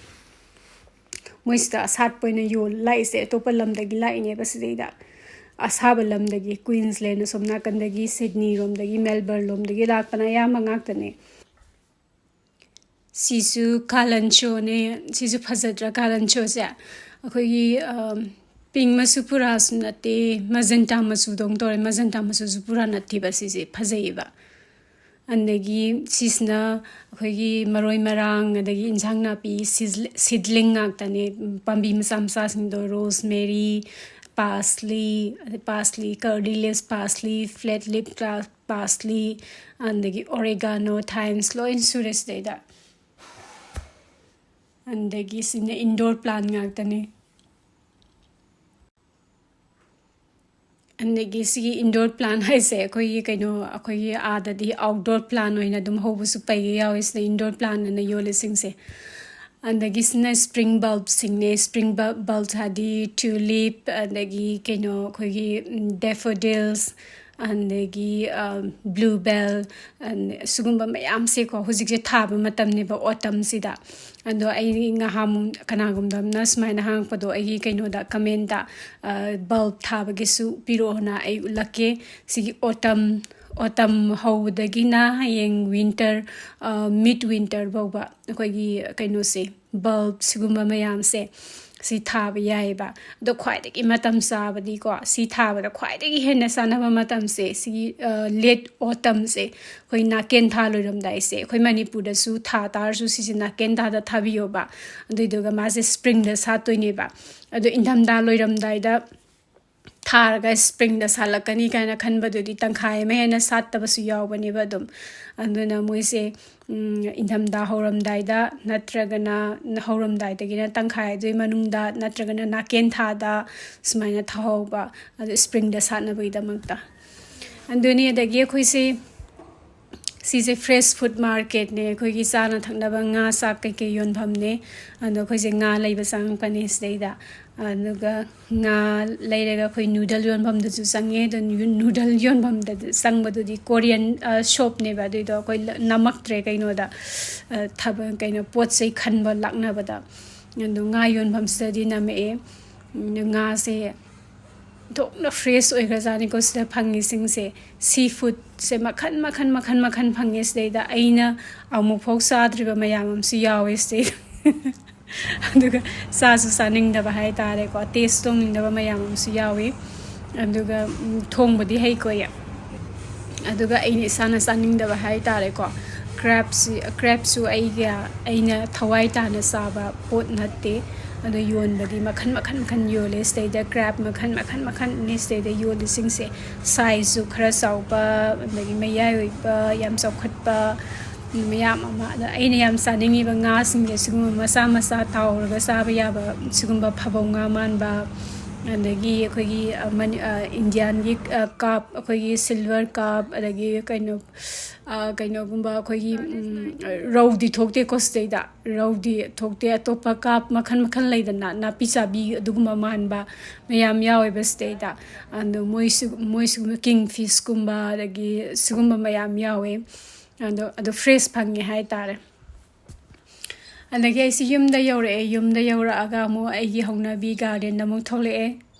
ꯃꯣꯏꯁꯤꯗ ꯑꯁꯥꯠꯄ ꯑꯣꯏꯅ ꯌꯣꯜ ꯂꯥꯛꯏꯁꯦ, ꯑꯇꯣꯞꯄ ꯂꯝꯗꯒꯤ ꯂꯥꯛꯏꯅꯦꯕ ꯁꯤꯗꯩꯗ꯫ ꯑꯁꯥꯕ ꯂꯝꯗꯒꯤ, ꯀ꯭ꯋꯤꯟꯁꯂꯦꯟ ꯑꯁꯣꯝ ꯅꯥꯀꯟꯗꯒꯤ, ꯁꯤꯗꯅꯤ ꯔꯣꯝꯗꯒꯤ, ꯃꯦꯜꯕꯔꯟ ꯂꯣꯝꯗꯒꯤ ꯂꯥꯛꯄꯅ ꯑꯌꯥꯝꯕ ꯉꯥꯛꯇꯅꯦ꯫ ꯁꯤꯁꯨ ꯀꯥꯂꯟꯁꯣꯅꯦ꯫ ꯁꯤꯁꯨ ꯐꯖꯗ꯭ꯔꯥ ꯀꯥꯂꯟꯁꯣꯁꯦ? ꯑꯩꯈꯣꯏꯒꯤ, ꯑꯝ, pink ꯃꯆꯨ ꯄꯨꯔꯥꯁꯨ ꯅꯠꯇꯦ, magenta ꯃꯆꯨꯗꯧꯅ ꯇꯧꯔꯦ꯫ Magenta ꯃꯆꯨꯁꯨ ꯄꯨꯔꯥ ꯅꯠꯇꯦꯕ, ꯁꯤꯁꯦ ꯐꯖꯩꯌꯦꯕ꯫ ꯑꯗꯒꯤ ꯁꯤꯁꯤꯅ ꯑꯩꯈꯣꯏꯒꯤ ꯃꯔꯣꯏ ꯃꯔꯥꯡ, ꯑꯗꯒꯤ ꯏꯟꯁꯥꯡ ꯅꯥꯄꯤ seedli-, seedling ꯉꯥꯛꯇꯅꯦ꯫ ꯄꯥꯝꯕꯤ ꯃꯆꯥ ꯃꯆꯥꯁꯤꯡꯗꯣ, rosemary, parsley, ꯑꯗꯩ parsley, curly leaves parsley, flat leaf parsley, ꯑꯗꯒꯤ oregano, thymes ꯂꯣꯏ ꯁꯨꯔꯦ ꯁꯤꯗꯩꯗ꯫ ꯑꯗꯒꯤ ꯁꯤꯅ indoor plant ꯉꯥꯛꯇꯅꯦ꯫ ꯑꯗꯒꯤ ꯁꯤꯒꯤ indoor plant ꯍꯥꯏꯁꯦ ꯑꯩꯈꯣꯏꯒꯤ ꯀꯩꯅꯣ, ꯑꯩꯈꯣꯏꯒꯤ ꯑꯥꯗꯗꯤ outdoor plant ꯑꯣꯏꯅ ꯑꯗꯨꯝ ꯍꯧꯕꯁꯨ ꯄꯩꯒ ꯌꯥꯎꯋꯦ, ꯁꯤꯗ indoor plant ꯑꯅ ꯌꯣꯜꯂꯤꯁꯤꯡꯁꯦ꯫ ꯑꯗꯒꯤ ꯁꯤꯅ spring bulbꯁꯤꯡꯅꯦ꯫ Spring bu-, bulbs ꯍꯥꯏꯗꯤ tulip, ꯑꯗꯒꯤ ꯀꯩꯅꯣ ꯑꯩꯈꯣꯏꯒꯤ, ꯎꯝ, daffodils, ꯑꯗꯒꯤ, ꯑ, bluebell, ꯑꯗ-, ꯁꯤꯒꯨꯝꯕ ꯃꯌꯥꯝꯁꯦꯀꯣ, ꯍꯧꯖꯤꯛꯁꯦ ꯊꯥꯕ ꯃꯇꯝꯅꯦꯕ, autumnꯁꯤꯗ꯫ ꯑꯗꯣ ꯑꯩ ꯉꯍꯥꯟꯃꯨꯛ ꯀꯅꯥꯒꯨꯝꯕ ꯑꯃꯅ ꯁꯨꯃꯥꯏꯅ ꯍꯪꯉꯛꯄꯗꯣ, ꯑꯩꯒꯤ ꯀꯩꯅꯣꯗ, commentꯇ, ꯑ, bulb ꯊꯥꯕꯒꯤꯁꯨ ꯄꯤꯔꯛꯑꯣꯅ ꯑꯩ ꯎꯠꯂꯛꯀꯦ꯫ ꯁꯤꯒꯤ autumn, autumn ꯍꯧꯕꯗꯒꯤꯅ ꯍꯌꯦꯡ winter, ꯑ, mid winter ꯐꯥꯎꯕ ꯑꯩꯈꯣꯏꯒꯤ ꯀꯩꯅꯣꯁꯦ, bulb ꯁꯤꯒꯨꯝꯕ ꯃꯌꯥꯝꯁꯦ ꯁꯤ ꯊꯥꯕ ꯌꯥꯏꯑꯕ꯫ ꯑꯗꯣ ꯈ꯭ꯋꯥꯏꯗꯒꯤ ꯃꯇꯝ ꯆꯥꯕꯗꯤꯀꯣ, ꯁꯤ ꯊꯥꯕꯗ ꯈ꯭ꯋꯥꯏꯗꯒꯤ ꯍꯦꯟꯅ ꯆꯥꯟꯅꯕ ꯃꯇꯝꯁꯦ ꯁꯤꯒꯤ, ꯑ, late autumnꯁꯦ, ꯑꯩꯈꯣꯏ ꯅꯥꯀꯦꯟ ꯊꯥ ꯂꯣꯏꯔꯝꯗꯥꯏꯁꯦ꯫ ꯑꯩꯈꯣꯏ ꯃꯅꯤꯄꯨꯔꯗꯁꯨ ꯊꯥ ꯇꯥꯔꯁꯨ ꯁꯤꯁꯦ ꯅꯥꯀꯦꯟ ꯊꯥꯗ ꯊꯥꯕꯤꯌꯣꯕ꯫ ꯑꯗꯨꯏꯗꯨꯒ ꯃꯥꯁꯦ springꯗ ꯁꯥꯠꯇꯣꯏꯅꯦꯕ꯫ ꯑꯗꯣ ꯏꯪꯊꯝꯊꯥ ꯂꯣꯏꯔꯝꯗꯥꯏꯗ ꯊꯥꯔꯒ springꯗ ꯁꯥꯠꯂꯛꯀꯅꯤ ꯀꯥꯏꯅ ꯈꯟꯕꯗꯨꯗꯤ ꯇꯪꯈꯥꯏ ꯑꯃ ꯍꯦꯟꯅ ꯁꯥꯠꯇꯕꯁꯨ ꯌꯥꯎꯕꯅꯦꯕ ꯑꯗꯨꯝ꯫ ꯑꯗꯨꯅ ꯃꯣꯏꯁꯦ, ꯎꯝ, ꯏꯪꯊꯝꯊꯥ ꯍꯧꯔꯝꯗꯥꯏꯗ ꯅꯠꯇ꯭ꯔꯒꯅ ꯍꯧꯔꯝꯗꯥꯏꯗꯒꯤꯅ ꯇꯪꯈꯥꯏ ꯑꯗꯨꯒꯤ ꯃꯅꯨꯡꯗ ꯅꯠꯇ꯭ꯔꯒꯅ ꯅꯥꯀꯦꯟ ꯊꯥꯗ ꯁꯨꯃꯥꯏꯅ ꯊꯥꯍꯧꯕ, ꯑꯗꯨ springꯗ ꯁꯥꯠꯅꯕꯒꯤꯗꯃꯛꯇ꯫ ꯑꯗꯨꯅꯤ꯫ ꯑꯗꯒꯤ ꯑꯩꯈꯣꯏꯁꯦ ꯁꯤꯁꯦ fresh food marketꯅꯦ, ꯑꯩꯈꯣꯏꯒꯤ ꯆꯥꯅ ꯊꯛꯅꯕ ꯉꯥ ꯆꯥꯛ ꯀꯩꯀꯩ ꯌꯣꯟꯐꯝꯅꯦ꯫ ꯑꯗꯣ ꯑꯩꯈꯣꯏꯁꯦ ꯉꯥ ꯂꯩꯕ ꯆꯪꯉꯛꯄꯅꯦ ꯁꯤꯗꯩꯗ꯫ ꯑꯗꯨꯒ ꯉꯥ ꯂꯩꯔꯒ ꯑꯩꯈꯣꯏ noodle ꯌꯣꯟꯐꯝꯗꯁꯨ ꯆꯪꯉꯦ꯫ ꯑꯗꯣ ꯅꯨ-, noodle ꯌꯣꯟꯐꯝꯗ ꯆꯪꯕꯗꯨꯗꯤ Korean, ꯑ, shopꯅꯦꯕ꯫ ꯑꯗꯨꯏꯗꯣ ꯑꯩꯈꯣꯏ ꯂ-, ꯅꯝꯃꯛꯇ꯭ꯔꯦ ꯀꯩꯅꯣꯗ, ꯑ, ꯊꯕ-, ꯀꯩꯅꯣ, ꯄꯣꯠ ꯆꯩ ꯈꯟꯕ ꯂꯥꯛꯅꯕꯗ꯫ ꯑꯗꯣ ꯉꯥ ꯌꯣꯟꯐꯝꯁꯤꯗꯗꯤ ꯅꯝꯃꯛꯑꯦ꯫ ꯎꯝ, ꯉꯥꯁꯦ ꯑꯣꯟꯊꯣꯛꯅ ꯐ꯭ꯔꯦꯁ ꯑꯣꯏꯈ꯭ꯔꯖꯥꯠꯅꯤꯀꯣ ꯁꯤꯗ ꯐꯪꯉꯤꯁꯤꯡꯁꯦ꯫ ꯁꯤ ꯐꯨꯗꯁꯦ ꯃꯈꯟ ꯃꯈꯟ ꯃꯈꯟ ꯃꯈꯟ ꯐꯪꯉꯦ ꯁꯤꯗꯩꯗ꯫ ꯑꯩꯅ ꯑꯃꯨꯛꯐꯥꯎ ꯆꯥꯗ꯭ꯔꯤꯕ ꯃꯌꯥꯝ ꯑꯃꯁꯨ ꯌꯥꯎꯋꯦ ꯁꯤꯗꯩꯗ꯫ ꯑꯗꯨꯒ ꯆꯥꯁꯨ ꯆꯥꯅꯤꯡꯗꯕ ꯍꯥꯏ ꯇꯥꯔꯦꯀꯣ, ꯇꯦꯁ ꯇꯧꯅꯤꯡꯗꯕ ꯃꯌꯥꯝ ꯑꯃꯁꯨ ꯌꯥꯎꯋꯤ꯫ ꯑꯗꯨꯒ ꯎꯝ, ꯊꯣꯡꯕꯗꯤ ꯍꯩꯀꯣ ꯑꯩ꯫ ꯑꯗꯨꯒ ꯑꯩꯅ ꯏꯁꯥꯅ ꯆꯥꯅꯤꯡꯗꯕ ꯍꯥꯏ ꯇꯥꯔꯦꯀꯣ, ꯀ꯭ꯔꯦꯞꯁꯤ, ꯀ꯭ꯔꯦꯞꯁꯨ ꯑꯩꯒ, ꯑꯩꯅ ꯊꯋꯥꯏ ꯇꯥꯅ ꯆꯥꯕ ꯄꯣꯠ ꯅꯠꯇꯦ꯫ ꯑꯗꯣ ꯌꯣꯟꯕꯗꯤ ꯃꯈꯟ ꯃꯈꯟ ꯃꯈꯟ ꯌꯣꯜꯂꯦ ꯁꯤꯗꯩꯗ꯫ ꯀ꯭ꯔꯦꯞ ꯃꯈꯟ ꯃꯈꯟ ꯃꯈꯟꯅꯦ ꯁꯤꯗꯩꯗ ꯌꯣꯜꯂꯤꯁꯤꯡꯁꯦ꯫ ꯁꯥꯏꯖꯁꯨ ꯈꯔ ꯆꯥꯎꯕ, ꯑꯗꯒꯤ ꯃꯌꯥꯏ ꯑꯣꯏꯕ, ꯌꯥꯝ ꯆꯥꯎꯈꯠꯄ, ꯃꯌꯥꯝ ꯑꯃ꯫ ꯑꯗ ꯑꯩꯅ ꯌꯥꯝ ꯆꯥꯅꯤꯡꯉꯤꯕ ꯉꯥꯁꯤꯡꯁꯦ ꯁꯤꯒꯨꯝꯕ ꯃꯆꯥ ꯃꯆꯥ ꯇꯥꯎꯔꯒ ꯆꯥꯕ ꯌꯥꯕ, ꯁꯤꯒꯨꯝꯕ ꯐꯕꯧ ꯉꯥ ꯃꯥꯟꯕ, ꯑꯗꯒꯤ ꯑꯩꯈꯣꯏꯒꯤ, ꯑ, ꯃꯅꯤ-, ꯑ, ꯏꯟꯗꯤꯌꯥꯟꯒꯤ, ꯑ, ꯀꯥꯞ, ꯑꯩꯈꯣꯏꯒꯤ ꯁꯤꯜꯚꯔ ꯀꯥꯞ, ꯑꯗꯒꯤ ꯀꯩꯅꯣ, ꯑ, ꯀꯩꯅꯣꯒꯨꯝꯕ ꯑꯩꯈꯣꯏꯒꯤ, ꯎꯝ, ꯔꯧꯗꯤ ꯊꯣꯛꯇꯦꯀꯣ ꯁꯤꯗꯩꯗ꯫ ꯔꯧꯗꯤ ꯊꯣꯛꯇꯦ꯫ ꯑꯇꯣꯞꯄ ꯀꯥꯞ ꯃꯈꯜ ꯃꯈꯜ ꯂꯩꯗꯅ, ꯅꯥꯄꯤ ꯆꯥꯕꯤ ꯑꯗꯨꯒꯨꯝꯕ ꯃꯥꯟꯕ ꯃꯌꯥꯝ ꯌꯥꯎꯋꯦꯕ ꯁꯤꯗꯩꯗ꯫ ꯑꯗꯣ ꯃꯣꯏꯁꯨ, ꯃꯣꯏꯁꯨ ꯀꯤꯡ ꯐꯤꯁꯀꯨꯝꯕ, ꯑꯗꯒꯤ ꯁꯤꯒꯨꯝꯕ ꯃꯌꯥꯝ ꯌꯥꯎꯋꯦ꯫ ꯑꯗꯣ, ꯑꯗꯣ ꯐ꯭ꯔꯦꯁ ꯐꯪꯉꯦ ꯍꯥꯏꯇꯥꯔꯦ꯫ ꯑꯗꯒꯤ ꯑꯩꯁꯦ ꯌꯨꯝꯗ ꯌꯧꯔꯛꯑꯦ꯫ ꯌꯨꯝꯗ ꯌꯧꯔꯛꯑꯒ ꯑꯃꯨꯛ ꯑꯩꯒꯤ ꯍꯧꯅꯕꯤ ꯒꯥꯔꯗꯦꯟꯗ ꯑꯃꯨꯛ ꯊꯣꯛꯂꯛꯑꯦ꯫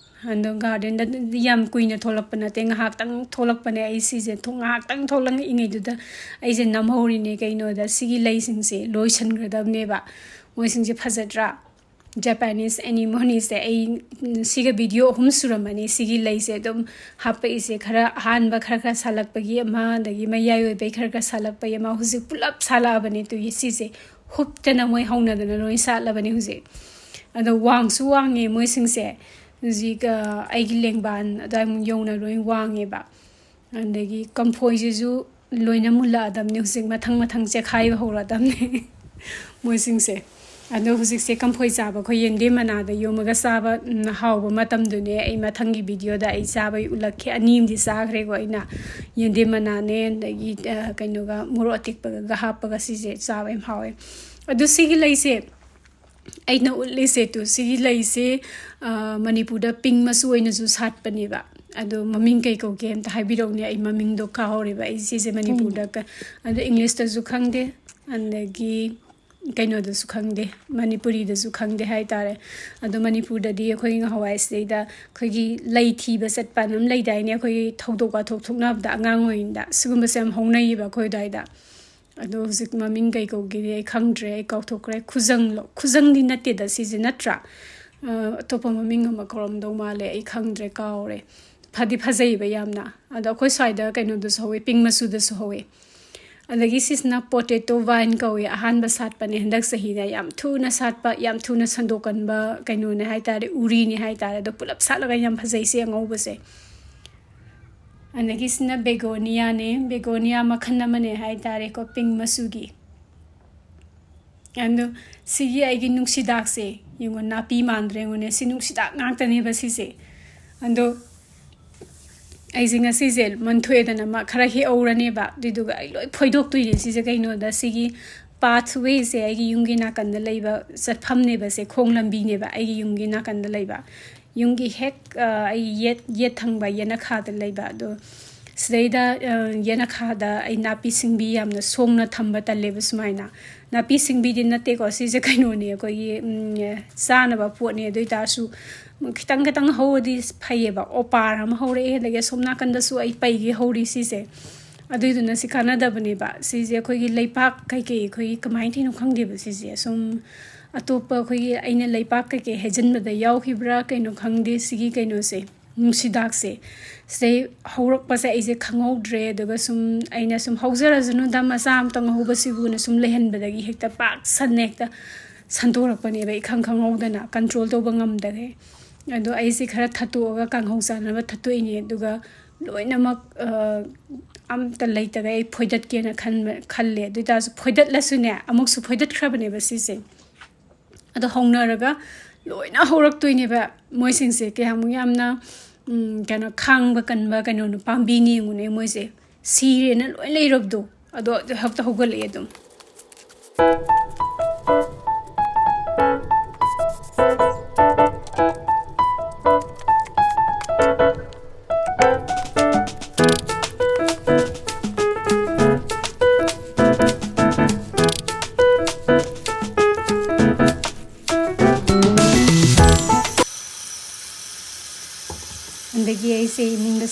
ꯑꯗꯣ ꯒꯥꯔꯗꯦꯟꯗꯗꯤ ꯌꯥꯝ ꯀꯨꯏꯅ ꯊꯣꯛꯂꯛꯄ ꯅꯠꯇꯦ, ꯉꯥꯏꯍꯥꯛꯇꯪ ꯊꯣꯛꯂꯛꯄꯅꯦ꯫ ꯑꯩ ꯁꯤꯁꯦ ꯊꯣꯛ-, ꯉꯥꯏꯍꯥꯛꯇꯪ ꯊꯣꯛꯂꯛꯏꯉꯩꯗꯨꯗ ꯑꯩꯁꯦ ꯅꯝꯍꯧꯔꯤꯅꯦ꯫ ꯀꯩꯅꯣꯗ ꯁꯤꯒꯤ ꯂꯩꯁꯤꯡꯁꯦ ꯂꯣꯏꯁꯤꯟꯈ꯭ꯔꯗꯕꯅꯦꯕ꯫ ꯃꯣꯏꯁꯤꯡꯁꯦ ꯐꯖꯗ꯭ꯔꯥ? ꯖꯄꯥꯅꯤꯁ ꯑꯦꯅꯤꯃꯣꯅꯤꯁꯦ ꯑꯩ, ꯎꯝ, ꯁꯤꯒ ꯚꯤꯗꯤꯑꯣ ꯑꯍꯨꯝ ꯁꯨꯔꯝꯃꯅꯤ ꯁꯤꯒꯤ ꯂꯩꯁꯦ ꯑꯗꯨꯝ ꯍꯥꯞꯄꯛꯏꯁꯦ꯫ ꯈꯔ ꯑꯍꯥꯟꯕ ꯈꯔ ꯈꯔ ꯁꯥꯠꯂꯛꯄꯒꯤ ꯑꯃ, ꯑꯗꯒꯤ ꯃꯌꯥꯏ ꯑꯣꯏꯕꯩ ꯈꯔ ꯈꯔ ꯁꯥꯠꯂꯛꯄꯒꯤ ꯑꯃ, ꯍꯧꯖꯤꯛ ꯄꯨꯂꯞ ꯁꯥꯠꯂꯛꯑꯕꯅꯦ꯫ ꯇꯨ ꯁꯤꯁꯦ ꯍꯨꯞꯇꯅ ꯃꯣꯏ ꯍꯧꯅꯗꯅ ꯂꯣꯏ ꯁꯥꯠꯂꯕꯅꯦ ꯍꯧꯖꯤꯛ꯫ ꯑꯗꯣ ꯋꯥꯡꯁꯨ ꯋꯥꯡꯉꯦ ꯃꯣꯏꯁꯤꯡꯁꯦ꯫ ꯍꯧꯖꯤꯛ, ꯑ, ꯑꯩꯒꯤ ꯂꯦꯡꯕꯥꯟ ꯑꯗꯨꯋꯥꯏꯃꯨꯛ ꯌꯧꯅ ꯂꯣꯏ ꯋꯥꯡꯉꯦꯕ꯫ ꯑꯗꯒꯤ ꯀꯝꯐꯣꯏꯁꯤꯁꯨ ꯂꯣꯏꯅ ꯃꯨꯜꯂꯛꯑꯗꯕꯅꯦ ꯍꯧꯖꯤꯛ, ꯃꯊꯪ ꯃꯊꯪ ꯆꯦꯈꯥꯏꯕ ꯍꯧꯔꯛꯑꯗꯕꯅꯦ ꯃꯣꯏꯁꯤꯡꯁꯦ꯫ ꯑꯗꯣ ꯍꯧꯖꯤꯛꯁꯦ ꯀꯝꯐꯣꯏ ꯆꯥꯕ, ꯑꯩꯈꯣꯏ ꯌꯦꯟꯗꯦꯝ ꯃꯅꯥꯗ ꯌꯣꯝꯃꯒ ꯆꯥꯕ, ꯎꯝ, ꯍꯥꯎꯕ ꯃꯇꯝꯗꯨꯅꯦ꯫ ꯑꯩ ꯃꯊꯪꯒꯤ ꯚꯤꯗꯤꯑꯣꯗ ꯑꯩ ꯆꯥꯕꯩ ꯎꯠꯂꯛꯀꯦ꯫ ꯑꯅꯤ ꯑꯃꯗꯤ ꯆꯥꯈ꯭ꯔꯦꯀꯣ ꯑꯩꯅ, ꯌꯦꯟꯗꯦꯝ ꯃꯅꯥꯅꯦ, ꯑꯗꯒꯤ, ꯑ, ꯀꯩꯅꯣꯒ, ꯃꯣꯔꯣꯛ ꯑꯇꯦꯛꯄꯒ ꯍꯥꯞꯄꯒ꯫ ꯁꯤꯁꯦ ꯆꯥꯕ ꯌꯥꯝ ꯍꯥꯎꯋꯦ꯫ ꯑꯗꯨ ꯁꯤꯒꯤ ꯂꯩꯁꯦ ꯑꯩꯅ ꯎꯠꯂꯤꯁꯦ ꯇꯨ, ꯁꯤꯒꯤ ꯂꯩꯁꯦ, ꯑ, ꯃꯅꯤꯄꯨꯔꯗ ꯄꯤꯡ ꯃꯆꯨ ꯑꯣꯏꯅꯁꯨ ꯁꯥꯠꯄꯅꯦꯕ꯫ ꯑꯗꯣ ꯃꯃꯤꯡ ꯀꯩ ꯀꯧꯒꯦ ꯑꯝꯇ ꯍꯥꯏꯕꯤꯔꯛꯎꯅꯦ, ꯑꯩ ꯃꯃꯤꯡꯗꯣ ꯀꯥꯎꯍꯧꯔꯦꯕ꯫ ꯑꯩ ꯁꯤꯁꯦ ꯃꯅꯤꯄꯨꯔꯗ ꯀ-, ꯑꯗꯣ ꯏꯪꯂꯤꯁꯇꯁꯨ ꯈꯪꯗꯦ꯫ ꯑꯗꯒꯤ ꯀꯩꯅꯣꯗꯁꯨ ꯈꯪꯗꯦ, ꯃꯅꯤꯄꯨꯔꯤꯗꯁꯨ ꯈꯪꯗꯦ ꯍꯥꯏꯇꯥꯔꯦ꯫ ꯑꯗꯣ ꯃꯅꯤꯄꯨꯔꯗꯗꯤ ꯑꯩꯈꯣꯏ ꯉꯍꯥꯟꯋꯥꯏ ꯁꯤꯗꯩꯗ ꯑꯩꯈꯣꯏꯒꯤ ꯂꯩ ꯊꯤꯕ ꯆꯠꯄ ꯑꯃ ꯂꯩꯗꯥꯏꯅꯦ, ꯑꯩꯈꯣꯏꯒꯤ ꯊꯧꯗꯣꯛ ꯋꯥꯊꯣꯛ ꯊꯣꯛꯅꯕꯗ ꯑꯉꯥꯡ ꯑꯣꯏꯔꯤꯉꯩꯗ ꯁꯤꯒꯨꯝꯕꯁꯦ ꯌꯥꯝ ꯍꯧꯅꯩꯌꯦꯕ ꯑꯩꯈꯣꯏ ꯑꯗꯨꯋꯥꯏꯗ꯫ ꯑꯗꯣ ꯍꯧꯖꯤꯛ ꯃꯃꯤꯡ ꯀꯩ ꯀꯧꯒꯦꯗꯤ ꯑꯩ ꯈꯪꯗ꯭ꯔꯦ, ꯑꯩ ꯀꯥꯎꯊꯣꯛꯈ꯭ꯔꯦ꯫ ꯈꯨꯖꯪꯂꯣ? ꯈꯨꯖꯪꯗꯤ ꯅꯠꯇꯦꯗ ꯁꯤꯁꯦ, ꯅꯠꯇ꯭ꯔꯥ? ꯑ, ꯑꯇꯣꯞꯄ ꯃꯃꯤꯡ ꯑꯃ ꯀꯧꯔꯝꯗꯧ ꯃꯥꯜꯂꯦ, ꯑꯩ ꯈꯪꯗ꯭ꯔꯦ, ꯀꯥꯎꯔꯦ꯫ ꯐꯗꯤ ꯐꯖꯩꯕ ꯌꯥꯝꯅ꯫ ꯑꯗꯣ ꯑꯩꯈꯣꯏ ꯁ꯭ꯋꯥꯏꯗ ꯀꯩꯅꯣꯗꯁꯨ ꯍꯧꯋꯦ, pink ꯃꯆꯨꯗꯁꯨ ꯍꯧꯋꯦ꯫ ꯑꯗꯒꯤ ꯁꯤꯁꯤꯅ potato vine ꯀꯧꯋꯦ, ꯑꯍꯥꯟꯕ ꯁꯥꯠꯄꯅꯦ ꯍꯟꯗꯛ ꯆꯍꯤꯗ꯫ ꯌꯥꯝ ꯊꯨꯅ ꯁꯥꯠꯄ, ꯌꯥꯝ ꯊꯨꯅ ꯁꯟꯗꯣꯛꯀꯟꯕ ꯀꯩꯅꯣꯅꯦ ꯍꯥꯏꯇꯥꯔꯦ, ꯎꯔꯤꯅꯦ ꯍꯥꯏꯇꯥꯔꯦ꯫ ꯑꯗꯣ ꯄꯨꯂꯞ ꯁꯥꯠꯂꯒ ꯌꯥꯝ ꯐꯖꯩ ꯁꯤ ꯑꯉꯧꯕꯁꯦ꯫ ꯑꯗꯒꯤ ꯁꯤꯅ begoniaꯅꯦ, begonia ꯃꯈꯜ ꯑꯃꯅꯦ ꯍꯥꯏꯇꯥꯔꯦꯀꯣ, pink ꯃꯆꯨꯒꯤ꯫ ꯑꯗꯣ ꯁꯤꯒꯤ ꯑꯩꯒꯤ ꯅꯨꯡꯁꯤꯗꯥꯛꯁꯦ ꯌꯦꯡꯉꯣ, ꯅꯥꯄꯤ ꯃꯥꯟꯗ꯭ꯔꯦ ꯌꯦꯡꯉꯣꯅꯦ, ꯁꯤ ꯅꯨꯡꯁꯤꯗꯥꯛ ꯉꯥꯛꯇꯅꯦꯕ ꯁꯤꯁꯦ꯫ ꯑꯗꯣ ꯑꯩꯁꯦ ꯉꯁꯤꯁꯦ ꯃꯟꯊꯣꯛꯑꯦꯗꯅ, ꯃꯥ ꯈꯔ ꯍꯦꯛꯍꯧꯔꯅꯦꯕ, ꯑꯗꯨꯏꯗꯨꯒ ꯑꯩ ꯂꯣꯏ ꯐꯣꯏꯗꯣꯛꯇꯣꯏꯅꯦ ꯁꯤꯁꯦ꯫ ꯀꯩꯅꯣꯗ ꯁꯤꯒꯤ pathwayꯁꯦ ꯑꯩꯒꯤ ꯌꯨꯝꯒꯤ ꯅꯥꯀꯟꯗ ꯂꯩꯕ ꯆꯠꯐꯝꯅꯦꯕ, ꯁꯦ ꯈꯣꯡ ꯂꯝꯕꯤꯅꯦꯕ ꯑꯩꯒꯤ ꯌꯨꯝꯒꯤ ꯅꯥꯀꯟꯗ ꯂꯩꯕ꯫ ꯌꯨꯝꯒꯤ ꯍꯦꯛ, ꯑ, ꯑꯩ ꯌꯦꯠ, ꯌꯦꯠ ꯊꯪꯕ ꯌꯦꯅꯈꯥꯗ ꯂꯩꯕ꯫ ꯑꯗꯣ ꯁꯤꯗꯩꯗ, ꯑ, ꯌꯦꯅꯈꯥꯗ ꯑꯩ ꯅꯥꯄꯤ ꯁꯤꯡꯕꯤ ꯌꯥꯝꯅ ꯁꯣꯡꯅ ꯊꯝꯕ ꯇꯜꯂꯦꯕ ꯁꯨꯃꯥꯏꯅ꯫ ꯅꯥꯄꯤ ꯁꯤꯡꯕꯤꯗꯤ ꯅꯠꯇꯦꯀꯣ, ꯁꯤꯁꯦ ꯀꯩꯅꯣꯅꯦ, ꯑꯩꯈꯣꯏꯒꯤ, ꯎꯝ, ꯆꯥꯅꯕ ꯄꯣꯠꯅꯦ꯫ ꯑꯗꯨ ꯑꯣꯏ ꯇꯥꯔꯁꯨ ꯈꯤꯇꯪ ꯈꯤꯇꯪ ꯍꯧꯔꯗꯤ ꯐꯩꯌꯦꯕ꯫ ꯑꯣꯄꯥꯔ ꯑꯃ ꯍꯧꯔꯛꯑꯦ, ꯑꯗꯒꯤ ꯑꯁꯣꯝ ꯅꯥꯀꯟꯗꯁꯨ ꯑꯩ ꯄꯩꯒꯦ ꯍꯧꯔꯤ ꯁꯤꯁꯦ꯫ ꯑꯗꯨꯏꯗꯨꯅ ꯁꯤ ꯀꯥꯟꯅꯗꯕꯅꯦꯕ꯫ ꯁꯤꯁꯦ ꯑꯩꯈꯣꯏꯒꯤ ꯂꯩꯄꯥꯛ ꯀꯩꯀꯩ, ꯑꯩꯈꯣꯏꯒꯤ ꯀꯃꯥꯏꯅ ꯇꯧꯔꯤꯅꯣ ꯈꯪꯗꯦꯕ ꯁꯤꯁꯦ꯫ ꯁꯨꯝ ꯑꯇꯣꯞꯄ ꯑꯩꯈꯣꯏꯒꯤ ꯑꯩꯅ ꯂꯩꯄꯥꯛ ꯀꯩꯀꯩ ꯍꯩꯖꯤꯟꯕꯗ ꯌꯥꯎꯈꯤꯕ꯭ꯔꯥ ꯀꯩꯅꯣ ꯈꯪꯗꯦ, ꯁꯤꯒꯤ ꯀꯩꯅꯣꯁꯦ, ꯅꯨꯡꯁꯤꯗꯥꯛꯁꯦ꯫ ꯁꯤꯗꯩ ꯍꯧꯔꯛꯄꯁꯦ ꯑꯩꯁꯦ ꯈꯪꯍꯧꯗ꯭ꯔꯦ꯫ ꯑꯗꯨꯒ ꯁꯨꯝ ꯑꯩꯅ ꯁꯨꯝ "ꯍꯧꯖꯔꯁꯅꯨꯗ, ꯃꯆꯥ ꯑꯃꯇꯪ ꯍꯧꯕꯁꯤꯕꯨꯅ" ꯁꯨꯝ ꯂꯩꯍꯟꯕꯗꯒꯤ ꯍꯦꯛꯇ ꯄꯥꯛ ꯁꯟꯅ ꯍꯦꯛꯇ ꯁꯟꯗꯣꯔꯛꯄꯅꯦꯕ, ꯏꯈꯪ ꯈꯪꯍꯧꯗꯅ, control ꯇꯧꯕ ꯉꯝꯗꯈꯩ꯫ ꯑꯗꯣ ꯑꯩꯁꯦ ꯈꯔ ꯊꯠꯇꯣꯛꯑꯒ ꯀꯥꯡꯍꯧ ꯆꯥꯅꯕ ꯊꯠꯇꯣꯛꯏꯅꯦ꯫ ꯑꯗꯨꯒ ꯂꯣꯏꯅꯃꯛ, ꯑ, ꯑꯝꯇ ꯂꯩꯇꯈꯩ ꯑꯩ ꯐꯣꯏꯗꯠꯀꯦꯅ ꯈꯟꯕ, ꯈꯜꯂꯦ꯫ ꯑꯗꯨ ꯑꯣꯏ ꯇꯥꯔꯁꯨ ꯐꯣꯏꯗꯠꯂꯁꯨꯅꯦ, ꯑꯃꯨꯛꯁꯨ ꯐꯣꯏꯗꯠꯈ꯭ꯔꯕꯅꯦꯕ ꯁꯤꯁꯦ꯫ ꯑꯗꯣ ꯍꯧꯅꯔꯒ ꯂꯣꯏꯅ ꯍꯧꯔꯛꯇꯣꯏꯅꯦꯕ ꯃꯣꯏꯁꯤꯡꯁꯦ꯫ ꯀꯌꯥꯃꯨꯛ ꯌꯥꯝꯅ, ꯎꯝ, ꯀꯩꯅꯣ, ꯈꯥꯡꯕ ꯀꯟꯕ ꯀꯩꯅꯣꯅꯣ, ꯄꯥꯝꯕꯤꯅꯤ ꯌꯦꯡꯉꯨꯅꯦ ꯃꯣꯏꯁꯦ꯫ ꯁꯤꯔꯦꯅ ꯂꯣꯏ ꯂꯩꯔꯕꯗꯣ, ꯑꯗꯣ ꯍꯦꯛꯇ ꯍꯧꯒꯠꯂꯛꯑꯦ ꯑꯗꯨꯝ꯫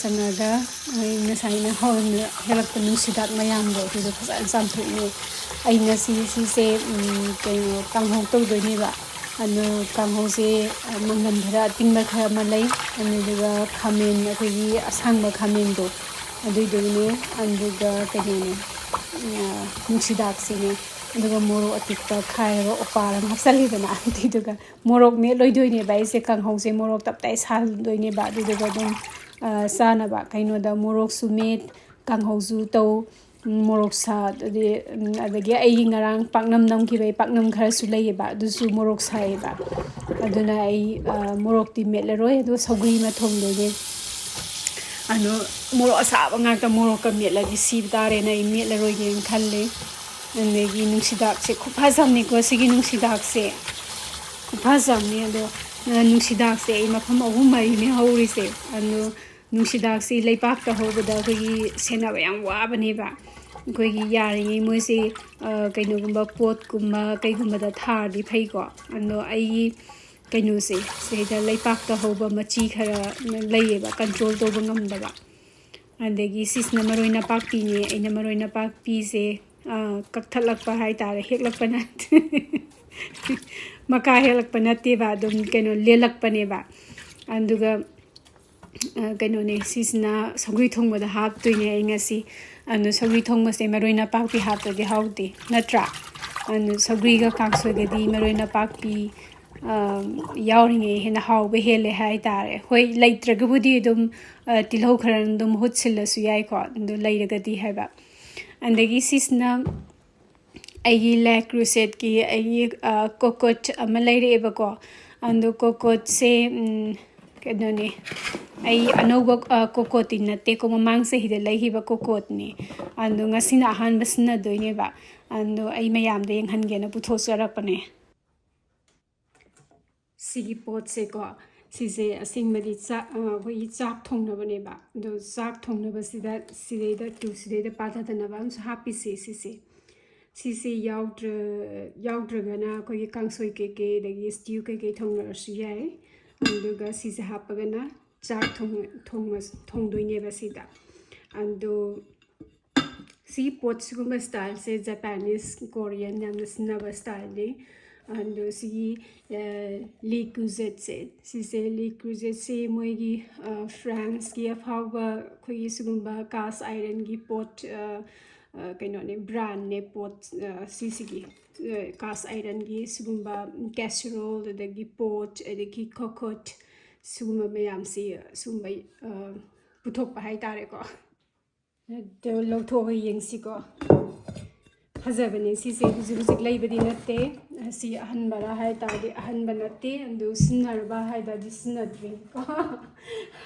ꯆꯪꯉꯒ ꯑꯩ ꯉꯁꯥꯏꯅ ꯍꯧꯔꯝꯗ ꯍꯦꯛꯂꯛꯄ ꯅꯨꯡꯁꯤꯗꯥꯛ ꯃꯌꯥꯝꯗꯣ ꯑꯗꯨꯗꯣ ꯐꯖꯅ ꯆꯥꯝꯊꯣꯛꯏꯅꯦ꯫ ꯑꯩ ꯉꯁꯤ ꯁꯤꯁꯦ, ꯎꯝ, ꯀꯩꯅꯣ, ꯀꯥꯡꯍꯧ ꯇꯧꯗꯣꯏꯅꯦꯕ꯫ ꯑꯗꯣ ꯀꯥꯡꯍꯧꯁꯦ, ꯑ, ꯃꯪꯒꯟ ꯈꯔ ꯑꯇꯤꯡꯕ ꯈꯔ ꯑꯃ ꯂꯩ, ꯑꯗꯨꯗꯨꯒ ꯈꯥꯃꯦꯟ, ꯑꯩꯈꯣꯏꯒꯤ ꯑꯁꯥꯡꯕ ꯈꯥꯃꯦꯟꯗꯣ, ꯑꯗꯨꯏꯗꯨꯒꯅꯦ, ꯑꯗꯨꯒ ꯀꯩꯅꯣꯅꯦ, ꯑ, ꯅꯨꯡꯁꯤꯗꯥꯛꯁꯤꯅꯦ, ꯑꯗꯨꯒ ꯃꯣꯔꯣꯛ ꯑꯇꯦꯛꯄ ꯈꯥꯏꯔꯒ ꯑꯣꯄꯥꯜ ꯑꯃ ꯍꯥꯞꯆꯜꯂꯤꯗꯅ, ꯑꯗꯨꯏꯗꯨꯒ ꯃꯣꯔꯣꯛ ꯃꯦꯠꯂꯣꯏꯗꯣꯏꯅꯦꯕ꯫ ꯑꯩꯁꯦ ꯀꯥꯡꯍꯧꯁꯦ ꯃꯣꯔꯣꯛ ꯇꯞꯇꯥꯏ ꯁꯥꯍꯜꯂꯣꯏꯅꯦꯕ꯫ ꯑꯗꯨꯗꯨꯒ ꯑꯗꯨꯝ, ꯑ, ꯆꯥꯅꯕ ꯀꯩꯅꯣꯗ ꯃꯣꯔꯣꯛꯁꯨ ꯃꯦꯠ, ꯀꯥꯡꯍꯧꯁꯨ ꯇꯧ, ꯎꯝ, ꯃꯣꯔꯣꯛ ꯁꯥ-, ꯑꯗꯨꯗꯤ, ꯎꯝ, ꯑꯗꯒꯤ ꯑꯩꯒꯤ ꯉꯔꯥꯡ ꯄꯥꯛꯅꯝ ꯅꯝꯈꯤꯕꯒꯤ ꯄꯥꯛꯅꯝ ꯈꯔꯁꯨ ꯂꯩꯌꯦꯕ, ꯑꯗꯨꯁꯨ ꯃꯣꯔꯣꯛ ꯁꯥꯏꯌꯦꯕ꯫ ꯑꯗꯨꯅ ꯑꯩ, ꯑ, ꯃꯣꯔꯣꯛꯇꯤ ꯃꯦꯠꯂꯔꯣꯏ, ꯑꯗꯨꯒ ꯁꯧꯒ꯭ꯔꯤ ꯑꯃ ꯊꯣꯡꯗꯣꯏꯅꯦ꯫ ꯑꯗꯣ ꯃꯣꯔꯣꯛ ꯑꯁꯥꯕ ꯉꯥꯛꯇ ꯃꯣꯔꯣꯛꯀ ꯃꯦꯠꯂꯗꯤ ꯁꯤꯕ ꯇꯥꯔꯦꯅ ꯑꯩ ꯃꯦꯠꯂꯔꯣꯏꯒꯦꯅ ꯈꯜꯂꯦ꯫ ꯑꯗꯒꯤ ꯅꯨꯡꯁꯤꯗꯥꯛꯁꯦ ꯈꯨꯐꯖ ꯑꯃꯅꯤꯀꯣ, ꯁꯤꯒꯤ ꯅꯨꯡꯁꯤꯗꯥꯛꯁꯦ ꯈꯨꯐꯖ ꯑꯃꯅꯤ꯫ ꯑꯗꯣ, ꯑ, ꯅꯨꯡꯁꯤꯗꯥꯛꯁꯦ ꯑꯩ ꯃꯐꯝ ꯑꯍꯨꯝ ꯃꯔꯤꯅꯦ ꯍꯧꯔꯤꯁꯦ꯫ ꯑꯗꯣ ꯅꯨꯡꯁꯤꯗꯥꯛꯁꯤ ꯂꯩꯄꯥꯛꯇ ꯍꯧꯕꯗ ꯑꯩꯈꯣꯏꯒꯤ ꯁꯦꯟꯅꯕ ꯌꯥꯝ ꯋꯥꯕꯅꯦꯕ꯫ ꯑꯩꯈꯣꯏꯒꯤ ꯌꯥꯔꯤꯉꯩ ꯃꯣꯏꯁꯤ, ꯑ, ꯀꯩꯅꯣꯒꯨꯝꯕ ꯄꯣꯠꯀꯨꯝꯕ ꯀꯩꯒꯨꯝꯕꯗ ꯊꯥꯔꯗꯤ ꯐꯩꯀꯣ꯫ ꯑꯗꯣ ꯑꯩꯒꯤ ꯀꯩꯅꯣꯁꯦ, ꯁꯤꯗꯩꯗ ꯂꯩꯄꯥꯛꯇ ꯍꯧꯕ ꯃꯆꯤ ꯈꯔ ꯂꯩꯌꯦꯕ, ꯀꯟꯇ꯭ꯔꯣꯜ ꯇꯧꯕ ꯉꯝꯗꯕ꯫ ꯑꯗꯒꯤ ꯁꯤꯁꯤꯅ ꯃꯔꯣꯏ ꯅꯄꯥꯛꯄꯤꯅꯦ꯫ ꯑꯩꯅ ꯃꯔꯣꯏ ꯅꯄꯥꯛꯄꯤꯁꯦ, ꯑ, ꯀꯛꯊꯠꯂꯛꯄ ꯍꯥꯏ ꯇꯥꯔꯦ, ꯍꯦꯛꯂꯛꯄ ꯅꯠꯇꯦ꯫ ꯃꯀꯥ ꯍꯦꯛꯂꯛꯄ ꯅꯠꯇꯦꯕ, ꯑꯗꯨꯝ ꯀꯩꯅꯣ ꯂꯦꯜꯂꯛꯄꯅꯦꯕ꯫ ꯑꯗꯨꯒ, ꯑ, ꯀꯩꯅꯣꯅꯦ, ꯁꯤꯁꯤꯅ ꯁꯧꯒ꯭ꯔꯤ ꯊꯣꯡꯕꯗ ꯍꯥꯞꯇꯣꯏꯅꯦ ꯑꯩ ꯉꯁꯤ꯫ ꯑꯗꯣ ꯁꯧꯒ꯭ꯔꯤ ꯊꯣꯡꯕꯁꯦ ꯃꯔꯣꯏ ꯅꯄꯥꯛꯄꯤ ꯍꯥꯞꯇꯗꯤ ꯍꯥꯎꯇꯦ, ꯅꯠꯇ꯭ꯔꯥ? ꯑꯗꯣ ꯁꯧꯒ꯭ꯔꯤꯒ ꯀꯥꯡꯁꯣꯏꯒꯗꯤ ꯃꯔꯣꯏ ꯅꯄꯥꯛꯄꯤ, ꯑ, ꯌꯥꯎꯔꯤꯉꯩ ꯍꯦꯟꯅ ꯍꯥꯎꯕ ꯍꯦꯜꯂꯦ ꯍꯥꯏ ꯇꯥꯔꯦ꯫ ꯍꯣꯏ, ꯂꯩꯇ꯭ꯔꯒꯕꯨꯗꯤ ꯑꯗꯨꯝ, ꯑ, ꯇꯤꯜꯍꯧ ꯈꯔ ꯑꯗꯨꯝ ꯃꯍꯨꯠ ꯁꯤꯜꯂꯁꯨ ꯌꯥꯏꯀꯣ, ꯑꯗꯣ ꯂꯩꯔꯒꯗꯤ ꯍꯥꯏꯕ꯫ ꯑꯗꯒꯤ ꯁꯤꯁꯤꯅ ꯑꯩꯒꯤ ꯂꯦ ꯀ꯭ꯔꯨꯁꯦꯠꯀꯤ ꯑꯩꯒꯤ, ꯑ, ꯀꯣꯀꯣꯠ ꯑꯃ ꯂꯩꯔꯛꯑꯦꯕꯀꯣ꯫ ꯑꯗꯣ ꯀꯣꯀꯣꯠꯁꯦ, ꯎꯝ, ꯀꯩꯅꯣꯅꯦ, ꯑꯩ ꯑꯅꯧꯕ, ꯑ, ꯀꯣꯀꯣꯠꯇꯤ ꯅꯠꯇꯦꯀꯣ, ꯃꯃꯥꯡ ꯆꯍꯤꯗ ꯂꯩꯈꯤꯕ ꯀꯣꯀꯣꯠꯅꯦ꯫ ꯑꯗꯣ ꯉꯁꯤꯅ ꯑꯍꯥꯟꯕ ꯁꯤꯖꯤꯟꯅꯗꯣꯏꯅꯦꯕ꯫ ꯑꯗꯣ ꯑꯩ ꯃꯌꯥꯝꯗ ꯌꯦꯡꯍꯟꯒꯦꯅ ꯄꯨꯊꯣꯛꯆꯔꯛꯄꯅꯦ꯫ ꯁꯤꯒꯤ ꯄꯣꯠꯁꯦꯀꯣ, ꯁꯤꯁꯦ ꯑꯁꯦꯡꯕꯗꯤ ꯆꯥꯛ, ꯑ, ꯑꯩꯈꯣꯏꯒꯤ ꯆꯥꯛ ꯊꯣꯡꯅꯕꯅꯦꯕ꯫ ꯑꯗꯣ ꯆꯥꯛ ꯊꯣꯡꯅꯕꯁꯤꯗ ꯁꯤꯗꯩꯗ, ꯇꯨ, ꯁꯤꯗꯩꯗ ꯄꯥꯊꯗꯅꯕ ꯑꯃꯁꯨ ꯍꯥꯞꯄꯤꯁꯦ ꯁꯤꯁꯦ꯫ ꯁꯤꯁꯦ ꯌꯥꯎꯗ꯭ꯔ-, ꯌꯥꯎꯗ꯭ꯔꯒꯅ ꯑꯩꯈꯣꯏꯒꯤ ꯀꯥꯡꯁꯣꯏ ꯀꯩꯀꯩ ꯑꯗꯒꯤ ꯁ꯭ꯇ꯭ꯌꯨ ꯀꯩꯀꯩ ꯊꯣꯡꯅꯔꯁꯨ ꯌꯥꯏ꯫ ꯑꯗꯨꯒ ꯁꯤꯁꯦ ꯍꯥꯞꯄꯒꯅ ꯆꯥꯛ ꯊꯣꯡ- ꯊꯣꯡꯕ- ꯊꯣꯡꯗꯣꯏꯅꯦꯕ ꯁꯤꯗ꯫ ꯑꯗꯣ ꯁꯤ ꯄꯣꯠ ꯁꯤꯒꯨꯝꯕ ꯁ꯭ꯇꯥꯏꯜꯁꯦ Japanese, Korean ꯌꯥꯝꯅ ꯁꯤꯖꯤꯟꯅꯕ ꯁ꯭ꯇꯥꯏꯜꯅꯤ꯫ ꯑꯗꯣ ꯁꯤꯒꯤ Le Creuset ꯁꯦ, ꯁꯤꯁꯦ Le Creuset ꯁꯦ ꯃꯣꯏꯒꯤ ꯐ꯭ꯔꯥꯟꯁꯀꯤ ꯑꯐꯥꯎꯕ ꯑꯩꯈꯣꯏꯒꯤ ꯁꯤꯒꯨꯝꯕ cast iron ꯒꯤ ꯄꯣꯠ, ꯀꯩꯅꯣꯅꯦ, ꯕ꯭ꯔꯥꯟꯅꯦ ꯄꯣꯠ, ꯁꯤꯁꯤꯒꯤ cast iron ꯒꯤ ꯁꯤꯒꯨꯝꯕ casserole, ꯑꯗꯒꯤ pot, ꯑꯗꯒꯤ cocotte, ꯁꯤꯒꯨꯝꯕ ꯃꯌꯥꯝꯁꯤ ꯁꯤꯒꯨꯝꯕ ꯄꯨꯊꯣꯛꯄ ꯍꯥꯏꯇꯥꯔꯦꯀꯣ꯫ ꯑꯗꯣ ꯂꯧꯊꯣꯛꯑꯒ ꯌꯦꯡꯁꯤꯀꯣ꯫ ꯐꯖꯕꯅꯦ ꯁꯤꯁꯦ, ꯍꯧꯖꯤꯛ ꯍꯧꯖꯤꯛ ꯂꯩꯕꯗꯤ ꯅꯠꯇꯦ꯫ ꯁꯤ ꯑꯍꯟꯕꯔꯥ ꯍꯥꯏ ꯇꯥꯔꯗꯤ ꯑꯍꯟꯕ ꯅꯠꯇꯦ, ꯑꯗꯨ ꯁꯤꯖꯤꯟꯅꯔꯕ ꯍꯥꯏ ꯇꯥꯔꯗꯤ ꯁꯤꯖꯤꯟꯅꯗ꯭ꯔꯤꯀꯣ꯫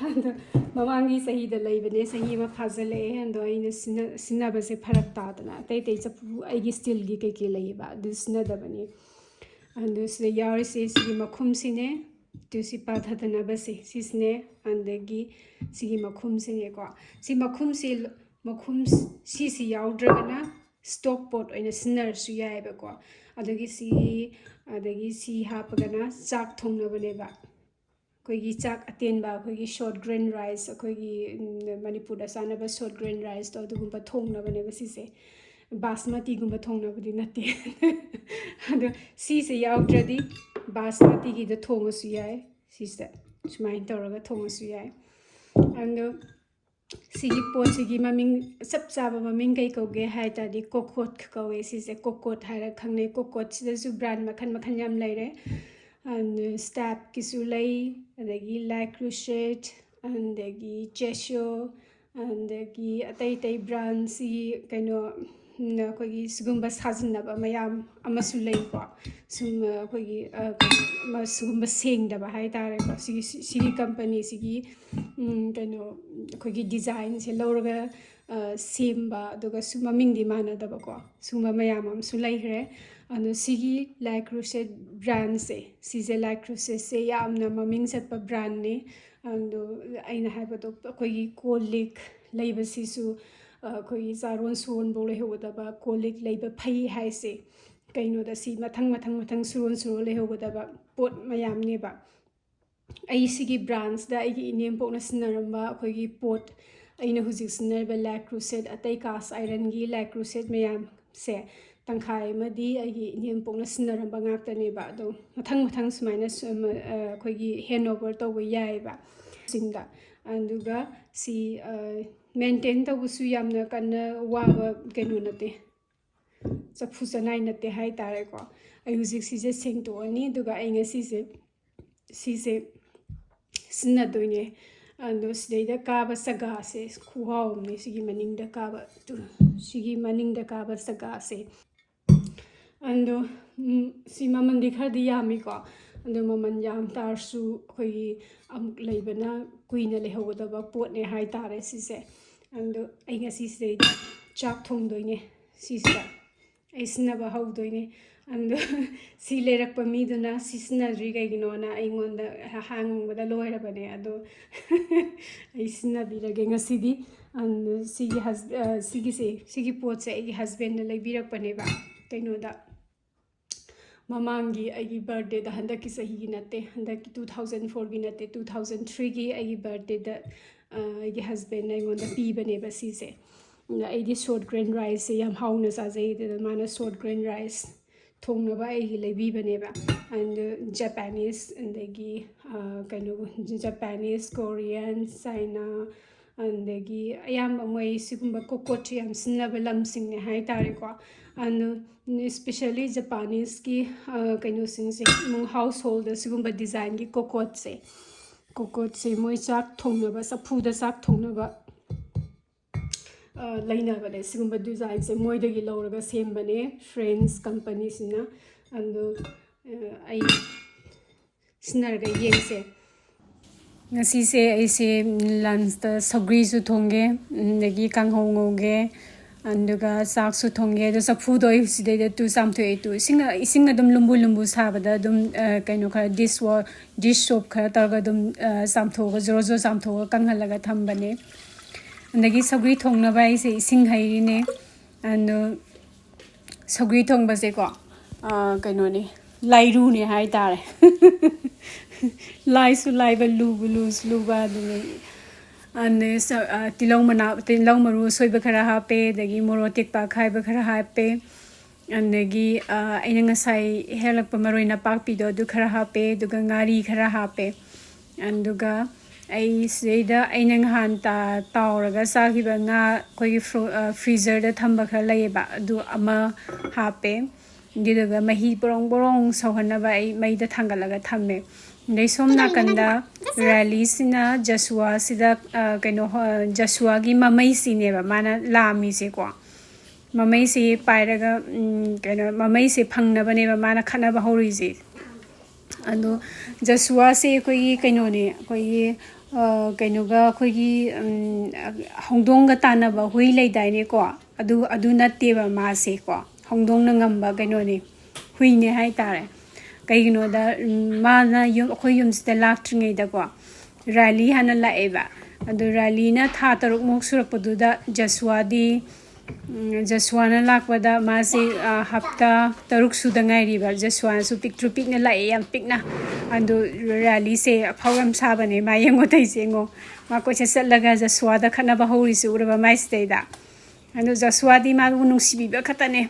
ꯑꯗꯣ ꯃꯃꯥꯡꯒꯤ ꯆꯍꯤꯗ ꯂꯩꯕꯅꯦ, ꯆꯍꯤ ꯑꯃ ꯐꯥꯖꯤꯜꯂꯛꯑꯦ꯫ ꯑꯗꯣ ꯑꯩꯅ ꯁꯤꯖꯤꯟꯅ- ꯁꯤꯖꯤꯟꯅꯕꯁꯦ ꯐꯔꯛ ꯇꯥꯗꯅ ꯑꯇꯩ ꯑꯇꯩ ꯆꯐꯨ ꯑꯩꯒꯤ ꯁ꯭ꯇꯤꯜꯒꯤ ꯀꯩꯀꯩ ꯂꯩꯌꯦꯕ, ꯑꯗꯨ ꯁꯤꯖꯤꯟꯅꯗꯕꯅꯤ꯫ ꯑꯗꯨ ꯁꯤꯗ ꯌꯥꯎꯔꯤꯁꯦ ꯁꯤꯒꯤ ꯃꯈꯨꯝꯁꯤꯅꯦ, ꯑꯗꯨ ꯁꯤ ꯄꯥꯊꯗꯅꯕꯁꯦ ꯁꯤꯁꯤꯅꯦ, ꯑꯗꯒꯤ ꯁꯤꯒꯤ ꯃꯈꯨꯝꯁꯤꯅꯦꯀꯣ꯫ ꯁꯤ ꯃꯈꯨꯝꯁꯤ ꯃꯈꯨꯝ ꯁꯤꯁꯤ ꯌꯥꯎꯗ꯭ꯔꯒꯅ stock pot ꯑꯣꯏꯅ ꯁꯤꯖꯤꯟꯅꯔꯁꯨ ꯌꯥꯏꯑꯕꯀꯣ꯫ ꯑꯗꯒꯤ ꯁꯤ ꯑꯗꯒꯤ ꯁꯤ ꯍꯥꯞꯄꯒꯅ ꯆꯥꯛ ꯊꯣꯡꯅꯕꯅꯦꯕ꯫ ꯑꯩꯈꯣꯏꯒꯤ ꯆꯥꯛ ꯑꯇꯦꯟꯕ, ꯑꯩꯈꯣꯏꯒꯤ short grain rice, ꯑꯩꯈꯣꯏꯒꯤ ꯃꯅꯤꯄꯨꯔꯗ ꯆꯥꯅꯕ short grain rice ꯇꯣ, ꯑꯗꯨꯒꯨꯝꯕ ꯊꯣꯡꯅꯕꯅꯦꯕ ꯁꯤꯁꯦ꯫ ꯕꯥꯁꯃꯇꯤꯒꯨꯝꯕ ꯊꯣꯡꯅꯕꯗꯤ ꯅꯠꯇꯦ꯫ ꯑꯗꯣ ꯁꯤꯁꯦ ꯌꯥꯎꯗ꯭ꯔꯗꯤ ꯕꯥꯁꯃꯇꯤꯒꯤꯗ ꯊꯣꯡꯉꯁꯨ ꯌꯥꯏ꯫ ꯁꯤꯁꯦ ꯁꯨꯃꯥꯏꯅ ꯇꯧꯔꯒ ꯊꯣꯡꯉꯁꯨ ꯌꯥꯏ꯫ ꯑꯗꯣ ꯁꯤꯒꯤ ꯄꯣꯠꯁꯤꯒꯤ ꯃꯃꯤꯡ, ꯆꯞ ꯆꯥꯕ ꯃꯃꯤꯡ ꯀꯩ ꯀꯧꯒꯦ ꯍꯥꯏ ꯇꯥꯔꯗꯤ cocotte ꯀꯧꯋꯦ꯫ ꯁꯤꯁꯦ cocotte ꯍꯥꯏꯔ ꯈꯪꯅꯩ꯫ Cocotte ꯁꯤꯗꯁꯨ brand ꯃꯈꯜ ꯃꯈꯜ ꯌꯥꯝ ꯂꯩꯔꯦ꯫ ꯑꯗꯨ Stabꯀꯤꯁꯨ ꯂꯩ, ꯑꯗꯒꯤ Le Creuset, ꯑꯗꯒꯤ Cheseo, ꯑꯗꯒꯤ ꯑꯇꯩ ꯑꯇꯩ brandꯁꯤ ꯀꯩꯅꯣ, ꯑꯩꯈꯣꯏꯒꯤ ꯁꯤꯒꯨꯝꯕ ꯁꯥꯖꯤꯟꯅꯕ ꯃꯌꯥꯝ ꯑꯃꯁꯨ ꯂꯩꯀꯣ꯫ ꯁꯨꯝ ꯑꯩꯈꯣꯏꯒꯤ ꯁꯤꯒꯨꯝꯕ ꯁꯦꯡꯗꯕ ꯍꯥꯏ ꯇꯥꯔꯦꯀꯣ꯫ ꯁꯤꯒꯤ ꯁꯤꯒꯤ companyꯁꯤꯒꯤ ꯀꯩꯅꯣ, ꯑꯩꯈꯣꯏꯒꯤ designꯁꯦ ꯂꯧꯔꯒ ꯁꯦꯝꯕ, ꯑꯗꯨꯒ ꯁꯨꯝ ꯃꯃꯤꯡꯗꯤ ꯃꯥꯟꯅꯗꯕꯀꯣ꯫ ꯁꯨꯝꯕ ꯃꯌꯥꯝ ꯑꯃꯁꯨ ꯂꯩꯈ꯭ꯔꯦ꯫ ꯑꯗꯣ ꯁꯤꯒꯤ Le Creuset brandꯁꯦ, ꯁꯤꯁꯦ Le Creusetꯁꯦ ꯌꯥꯝꯅ ꯃꯃꯤꯡ ꯆꯠꯄ brandꯅꯤ꯫ ꯑꯗꯣ ꯑꯩꯅ ꯍꯥꯏꯕꯗꯣ, ꯑꯩꯈꯣꯏꯒꯤ ꯀꯣꯜ ꯂꯤꯛ ꯂꯩꯕꯁꯤꯁꯨ, ꯑꯩꯈꯣꯏꯒꯤ ꯆꯥꯔꯣꯟ ꯁꯨꯔꯣꯟꯐꯧ ꯂꯩꯍꯧꯒꯗꯕ ꯀꯣꯜ ꯂꯤꯛ ꯂꯩꯕ ꯐꯩ ꯍꯥꯏꯁꯦ ꯀꯩꯅꯣꯗ, ꯁꯤ ꯃꯊꯪ ꯃꯊꯪ ꯃꯊꯪ ꯁꯨꯔꯣꯟ ꯁꯨꯔꯣꯟ ꯂꯩꯍꯧꯒꯗꯕ ꯄꯣꯠ ꯃꯌꯥꯝꯅꯦꯕ꯫ ꯑꯩ ꯁꯤꯒꯤ ꯕ꯭ꯔꯥꯟꯁꯇ ꯑꯩꯒꯤ ꯏꯅꯦꯝꯄꯣꯛꯅ ꯁꯤꯖꯤꯟꯅꯔꯝꯕ ꯑꯩꯈꯣꯏꯒꯤ ꯄꯣꯠ, ꯑꯩꯅ ꯍꯧꯖꯤꯛ ꯁꯤꯖꯤꯟꯅꯔꯤꯕ ꯂꯦꯛ ꯀ꯭ꯔꯨꯁꯦꯠ, ꯑꯇꯩ ꯀꯥꯁ ꯑꯥꯏꯔꯟꯒꯤ ꯂꯦꯛ ꯀ꯭ꯔꯨꯁꯦꯠ ꯃꯌꯥꯝꯁꯦ ꯇꯪꯈꯥꯏ ꯑꯃꯗꯤ ꯑꯩꯒꯤ ꯏꯅꯦꯝꯄꯣꯛꯅ ꯁꯤꯖꯤꯟꯅꯔꯝꯕ ꯉꯥꯛꯇꯅꯦꯕ꯫ ꯑꯗꯣ ꯃꯊꯪ ꯃꯊꯪ ꯁꯨꯃꯥꯏꯅ ꯁ-, ꯑꯃ, ꯑ, ꯑꯩꯈꯣꯏꯒꯤ ꯍꯦꯟ ꯑꯣꯚꯔ ꯇꯧꯕ ꯌꯥꯏꯑꯕ ꯁꯤꯡꯗ꯫ ꯑꯗꯨꯒ ꯁꯤ, ꯑ, ꯃꯦꯟꯇꯦꯟ ꯇꯧꯕꯁꯨ ꯌꯥꯝꯅ ꯀꯟꯅ ꯋꯥꯕ ꯀꯩꯅꯣ ꯅꯠꯇꯦ, ꯆꯐꯨ ꯆꯅꯥꯏ ꯅꯠꯇꯦ ꯍꯥꯏꯇꯥꯔꯦꯀꯣ꯫ ꯑꯩ ꯍꯧꯖꯤꯛ ꯁꯤꯁꯦ ꯁꯦꯡꯗꯣꯛꯑꯅꯤ, ꯑꯗꯨꯒ ꯑꯩ ꯉꯁꯤꯁꯦ ꯁꯤꯁꯦ ꯁꯤꯖꯤꯟꯅꯗꯣꯏꯅꯦ꯫ ꯑꯗꯣ ꯁꯤꯗꯩꯗ ꯀꯥꯕ ꯆꯒꯥꯁꯦ ꯈꯨꯍꯥꯎ ꯑꯃꯅꯦ, ꯁꯤꯒꯤ ꯃꯅꯤꯡꯗ ꯀꯥꯕ, ꯇꯨ, ꯁꯤꯒꯤ ꯃꯅꯤꯡꯗ ꯀꯥꯕ ꯆꯒꯥꯁꯦ꯫ ꯑꯗꯣ, ꯎꯝ, ꯁꯤ ꯃꯃꯜꯗꯤ ꯈꯔꯗꯤ ꯌꯥꯝꯃꯤꯀꯣ꯫ ꯑꯗꯣ ꯃꯃꯜ ꯌꯥꯝ ꯇꯥꯔꯁꯨ ꯑꯩꯈꯣꯏꯒꯤ ꯑꯃꯨꯛ ꯂꯩꯕꯅ ꯀꯨꯏꯅ ꯂꯩꯍꯧꯒꯗꯕ ꯄꯣꯠꯅꯦ ꯍꯥꯏꯇꯥꯔꯦ ꯁꯤꯁꯦ꯫ ꯑꯗꯣ ꯑꯩ ꯉꯁꯤ ꯁꯤꯗꯩꯗ ꯆꯥꯛ ꯊꯣꯡꯗꯣꯏꯅꯦ꯫ ꯁꯤꯁꯤꯗ ꯑꯩ ꯁꯤꯖꯤꯟꯅꯕ ꯍꯧꯗꯣꯏꯅꯦ꯫ ꯑꯗꯣ ꯁꯤ ꯂꯩꯔꯛꯄ ꯃꯤꯗꯨꯅ ꯁꯤ ꯁꯤꯖꯤꯟꯅꯗ꯭ꯔꯤ ꯀꯩꯒꯤꯅꯣꯅ ꯑꯩꯉꯣꯟꯗ ꯍꯥꯡꯕꯗ ꯂꯣꯏꯔꯕꯅꯦ꯫ ꯑꯗꯣ ꯑꯩ ꯁꯤꯖꯤꯟꯅꯕꯤꯔꯒꯦ ꯉꯁꯤꯗꯤ꯫ ꯑꯗꯣ ꯁꯤꯒꯤ ꯍꯁ-, ꯑ, ꯁꯤꯒꯤꯁꯦ, ꯁꯤꯒꯤ ꯄꯣꯠꯁꯦ ꯑꯩꯒꯤ ꯍꯁꯕꯦꯟꯅ ꯂꯩꯕꯤꯔꯛꯄꯅꯦꯕ꯫ ꯀꯩꯅꯣꯗ, ꯃꯃꯥꯡꯒꯤ ꯑꯩꯒꯤ ꯕꯥꯔꯗꯦꯗ, ꯍꯟꯗꯛꯀꯤ ꯆꯍꯤꯒꯤ ꯅꯠꯇꯦ, ꯍꯟꯗꯛꯀꯤ two thousand fourꯒꯤ ꯅꯠꯇꯦ, two thousand threeꯒꯤ ꯑꯩꯒꯤ ꯕꯥꯔꯗꯦꯗ, ꯑ, ꯑꯩꯒꯤ ꯍꯁꯕꯦꯟꯅ ꯑꯩꯉꯣꯟꯗ ꯄꯤꯕꯅꯦꯕ ꯁꯤꯁꯦ꯫ ꯑꯗ ꯑꯩꯗꯤ ꯁꯣꯔꯠ ꯒ꯭ꯔꯦꯟ ꯔꯥꯏꯁꯁꯦ ꯌꯥꯝ ꯍꯥꯎꯅ ꯆꯥꯖꯩ, ꯑꯗꯨꯅ ꯃꯥꯅ ꯁꯣꯔꯠ ꯒ꯭ꯔꯦꯟ ꯔꯥꯏꯁ ꯊꯣꯡꯅꯕ ꯑꯩꯒꯤ ꯂꯩꯕꯤꯕꯅꯦꯕ꯫ And Japanese, ꯑꯗꯒꯤ, ꯑ, ꯀꯩꯅꯣ, Japanese, Korean, China, ꯑꯗꯒꯤ ꯑꯌꯥꯝꯕ ꯃꯣꯏ ꯁꯤꯒꯨꯝꯕ ꯀꯣꯀꯣꯠꯁꯦ ꯌꯥꯝ ꯁꯤꯖꯤꯟꯅꯕ ꯂꯝꯁꯤꯡꯅꯦ ꯍꯥꯏꯇꯥꯔꯦꯀꯣ꯫ ꯑꯗꯣ especially Japaneseꯀꯤ, ꯑ, ꯀꯩꯅꯣꯁꯤꯡꯁꯦ, ꯏꯃꯨꯡ householdꯗ ꯁꯤꯒꯨꯝꯕ designꯒꯤ ꯀꯣꯀꯣꯠꯁꯦ, ꯀꯣꯀꯣꯠꯁꯦ ꯃꯣꯏ ꯆꯥꯛ ꯊꯣꯡꯅꯕ, ꯆꯐꯨꯗ ꯆꯥꯛ ꯊꯣꯡꯅꯕ, ꯑ, ꯂꯩꯅꯕꯅꯦ꯫ ꯁꯤꯒꯨꯝꯕ designꯁꯦ ꯃꯣꯏꯗꯒꯤ ꯂꯧꯔꯒ ꯁꯦꯝꯕꯅꯦ, French companyꯁꯤꯅ꯫ ꯑꯗꯣ, ꯑ, ꯑꯩ ꯁꯤꯖꯤꯟꯅꯔꯒ ꯌꯦꯡꯁꯦ꯫ ꯉꯁꯤꯁꯦ ꯑꯩꯁꯦ lunchꯇ ꯁꯧꯒ꯭ꯔꯤꯁꯨ ꯊꯣꯡꯒꯦ, ꯑꯗꯒꯤ ꯀꯥꯡꯍꯧ ꯉꯧꯒꯦ, ꯑꯗꯨꯒ ꯆꯥꯛꯁꯨ ꯊꯣꯡꯒꯦ꯫ ꯑꯗꯣ ꯆꯐꯨꯗꯣ ꯑꯩ ꯁꯤꯗꯩꯗ ꯇꯨ ꯆꯥꯝꯊꯣꯛꯑꯦ꯫ ꯇꯨ ꯏꯁꯤꯡ, ꯏꯁꯤꯡ ꯑꯗꯨꯝ ꯂꯨꯝꯕꯨ ꯂꯨꯝꯕꯨ ꯁꯥꯕꯗ ꯑꯗꯨꯝ, ꯑ, ꯀꯩꯅꯣ ꯈꯔ dish wa-, dish soap ꯈꯔ ꯇꯧꯔꯒ ꯑꯗꯨꯝ, ꯑ, ꯆꯥꯝꯊꯣꯛꯑꯒ, ꯖꯣꯔꯣ ꯖꯣꯔꯣ ꯆꯥꯝꯊꯣꯛꯑꯒ ꯀꯪꯍꯜꯂꯒ ꯊꯝꯕꯅꯦ꯫ ꯑꯗꯒꯤ ꯁꯧꯒ꯭ꯔꯤ ꯊꯣꯡꯅꯕ ꯑꯩꯁꯦ ꯏꯁꯤꯡ ꯍꯩꯔꯤꯅꯦ꯫ ꯑꯗꯣ ꯁꯧꯒ꯭ꯔꯤ ꯊꯣꯡꯕꯁꯦꯀꯣ, ꯑ, ꯀꯩꯅꯣꯅꯦ, ꯂꯥꯏꯔꯨꯅꯦ ꯍꯥꯏꯇꯥꯔꯦ꯫ ꯂꯥꯏꯁꯨ ꯂꯥꯏꯕ, ꯂꯨꯕꯨ ꯂꯨꯁꯨ ꯂꯨꯕ ꯑꯗꯨꯅꯤ꯫ ꯑꯗꯩ ꯁ-, ꯑ, ꯇꯤꯜꯍꯧ ꯃꯅꯥ, ꯇꯤꯜꯍꯧ ꯃꯔꯨ ꯑꯁꯣꯏꯕ ꯈꯔ ꯍꯥꯞꯄꯦ, ꯑꯗꯒꯤ ꯃꯣꯔꯣꯛ ꯑꯇꯦꯛꯄ ꯑꯈꯥꯏꯕ ꯈꯔ ꯍꯥꯞꯄꯦ, ꯑꯗꯒꯤ, ꯑ, ꯑꯩꯅ ꯉꯁꯥꯏ ꯍꯦꯛꯂꯛꯄ ꯃꯔꯣꯏ ꯅꯄꯥꯛꯄꯤꯗꯣ ꯑꯗꯨ ꯈꯔ ꯍꯥꯞꯄꯦ, ꯑꯗꯨꯒ ꯉꯥꯔꯤ ꯈꯔ ꯍꯥꯞꯄꯦ꯫ ꯑꯗꯨꯒ ꯑꯩ ꯁꯤꯗꯩꯗ ꯑꯩꯅ ꯉꯍꯥꯟ ꯇꯥ-, ꯇꯥꯎꯔꯒ ꯆꯥꯈꯤꯕ ꯉꯥ ꯑꯩꯈꯣꯏꯒꯤ ꯐ꯭ꯔꯣ-, ꯑ, ꯐ꯭ꯔꯤꯖꯔꯗ ꯊꯝꯕ ꯈꯔ ꯂꯩꯌꯦꯕ, ꯑꯗꯨ ꯑꯃ ꯍꯥꯞꯄꯦ꯫ ꯑꯗꯨꯗꯨꯒ ꯃꯍꯤ ꯕꯣꯔꯣꯡ ꯕꯣꯔꯣꯡ ꯁꯧꯍꯟꯅꯕ ꯑꯩ ꯃꯩꯗ ꯊꯥꯡꯒꯠꯂꯒ ꯊꯝꯃꯦ꯫ ꯑꯗꯩ ꯁꯣꯝ ꯅꯥꯀꯟꯗ ꯔꯥꯂꯤꯁꯤꯅ ꯖꯁꯨꯋꯥꯁꯤꯗ, ꯑ, ꯀꯩꯅꯣ, ꯍꯣ-, ꯖꯁꯨꯋꯥꯒꯤ ꯃꯃꯩꯁꯤꯅꯦꯕ ꯃꯥꯅ ꯂꯥꯝꯃꯤꯁꯦꯀꯣ꯫ ꯃꯃꯩꯁꯤ ꯄꯥꯏꯔꯒ, ꯎꯝ, ꯀꯩꯅꯣ, ꯃꯃꯩꯁꯦ ꯐꯪꯅꯕꯅꯦꯕ ꯃꯥꯅ ꯈꯠꯅꯕ ꯍꯧꯔꯤꯁꯦ꯫ ꯑꯗꯣ ꯖꯁꯨꯋꯥꯁꯦ ꯑꯩꯈꯣꯏꯒꯤ ꯀꯩꯅꯣꯅꯦ, ꯑꯩꯈꯣꯏꯒꯤ, ꯑ, ꯀꯩꯅꯣꯒ ꯑꯩꯈꯣꯏꯒꯤ, ꯎꯝ, ꯍꯧꯗꯣꯡꯒ ꯇꯥꯟꯅꯕ ꯍꯨꯏ ꯂꯩꯗꯥꯏꯅꯦꯀꯣ? ꯑꯗꯨ, ꯑꯗꯨ ꯅꯠꯇꯦꯕ ꯃꯥꯁꯦꯀꯣ꯫ ꯍꯧꯗꯣꯡꯅ ꯉꯝꯕ ꯀꯩꯅꯣꯅꯦ, ꯍꯨꯏꯅꯦ ꯍꯥꯏꯇꯥꯔꯦ꯫ ꯀꯩꯒꯤꯅꯣꯗ, ꯎꯝ, ꯃꯥꯅ ꯌꯨꯝ, ꯑꯩꯈꯣꯏ ꯌꯨꯝꯁꯤꯗ ꯂꯥꯛꯇ꯭ꯔꯤꯉꯩꯗꯀꯣ, ꯔꯥꯂꯤ ꯍꯥꯟꯅ ꯂꯥꯛꯑꯦꯕ꯫ ꯑꯗꯨ ꯔꯥꯂꯤꯅ ꯊꯥ ꯇꯔꯨꯛꯃꯨꯛ ꯁꯨꯔꯛꯄꯗꯨꯗ ꯖꯁꯨꯋꯥꯗꯤ, ꯎꯝ, ꯖꯁꯨꯋꯥꯅ ꯂꯥꯛꯄꯗ ꯃꯥꯁꯦ, ꯑ, ꯍꯞꯇꯥ ꯇꯔꯨꯛ ꯁꯨꯗ ꯉꯥꯏꯔꯤꯕ꯫ ꯖꯁꯨꯋꯥꯁꯨ ꯄꯤꯛꯇ꯭ꯔꯨ ꯄꯤꯛꯅ ꯂꯥꯛꯑꯦ, ꯌꯥꯝ ꯄꯤꯛꯅ꯫ ꯑꯗꯨ ꯔꯥꯂꯤꯁꯦ ꯑꯐꯥꯎ ꯌꯥꯝ ꯁꯥꯕꯅꯦ꯫ ꯃꯥ ꯌꯦꯡꯉꯣ ꯇꯧꯏꯁꯦ ꯌꯦꯡꯉꯣ꯫ ꯃꯥ ꯀꯣꯏꯆꯠ ꯆꯠꯂꯒ ꯖꯁꯨꯋꯥꯗ ꯈꯠꯅꯕ ꯍꯧꯔꯤꯁꯦ ꯎꯔꯕ ꯃꯥꯏꯁꯤꯗꯩꯗ꯫ ꯑꯗꯨ ꯖꯁꯨꯋꯥꯗꯤ ꯃꯥꯕꯨ ꯅꯨꯡꯁꯤꯕꯤꯕ ꯈꯛꯇꯅꯦ꯫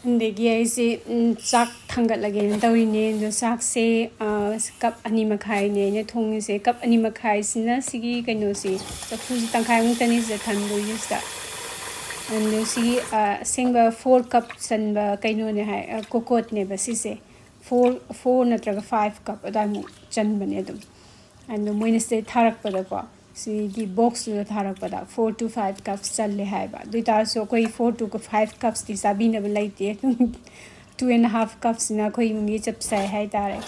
ꯑꯗꯒꯤ ꯑꯩꯁꯦ, ꯎꯝ, ꯆꯥꯛ ꯊꯥꯡꯒꯠꯂꯒꯦꯅ ꯇꯧꯔꯤꯅꯦ꯫ ꯑꯗꯣ ꯆꯥꯛꯁꯦ, ꯑ, ꯀꯞ ꯑꯅꯤ ꯃꯈꯥꯏꯅꯦ ꯑꯩꯅ ꯊꯣꯡꯉꯤꯁꯦ꯫ ꯀꯞ ꯑꯅꯤ ꯃꯈꯥꯏꯁꯤꯅ ꯁꯤꯒꯤ ꯀꯩꯅꯣꯁꯦ, ꯆꯐꯨꯁꯦ ꯇꯪꯈꯥꯏꯃꯨꯛꯇꯅꯤ ꯁꯤꯗ ꯊꯝꯗꯣꯏꯁꯦ ꯁꯤꯗ꯫ ꯑꯗꯣ ꯁꯤꯒꯤ ꯑ, ꯑꯁꯦꯡꯕ ꯐꯣꯔ ꯀꯞ ꯆꯟꯕ ꯀꯩꯅꯣꯅꯦ ꯍꯥꯏ, ꯑ, ꯀꯣꯀꯣꯠꯅꯦꯕ ꯁꯤꯁꯦ꯫ ꯐꯣꯔ, ꯐꯣꯔ ꯅꯠꯇ꯭ꯔꯒ ꯐꯥꯏꯚ ꯀꯞ ꯑꯗꯨꯋꯥꯏꯃꯨꯛ ꯆꯟꯕꯅꯦ ꯑꯗꯨꯝ꯫ ꯑꯗꯣ ꯃꯣꯏꯅ ꯁꯤꯗꯩ ꯊꯥꯔꯛꯄꯗꯀꯣ, ꯁꯤꯒꯤ ꯕꯣꯛꯁꯇꯨꯗ ꯊꯥꯔꯛꯄꯗ four to five cups ꯆꯜꯂꯦ ꯍꯥꯏꯕ꯫ ꯑꯗꯨ ꯑꯣꯏ ꯇꯥꯔꯁꯨ ꯑꯩꯈꯣꯏ four to five cupsꯇꯤ ꯆꯥꯕꯤꯅꯕ ꯂꯩꯇꯦ꯫ ꯑꯗꯨꯝ two and a half cupsꯁꯤꯅ ꯑꯩꯈꯣꯏ ꯏꯃꯨꯡꯒꯤ ꯆꯞ ꯆꯥꯏ ꯍꯥꯏꯇꯥꯔꯦ꯫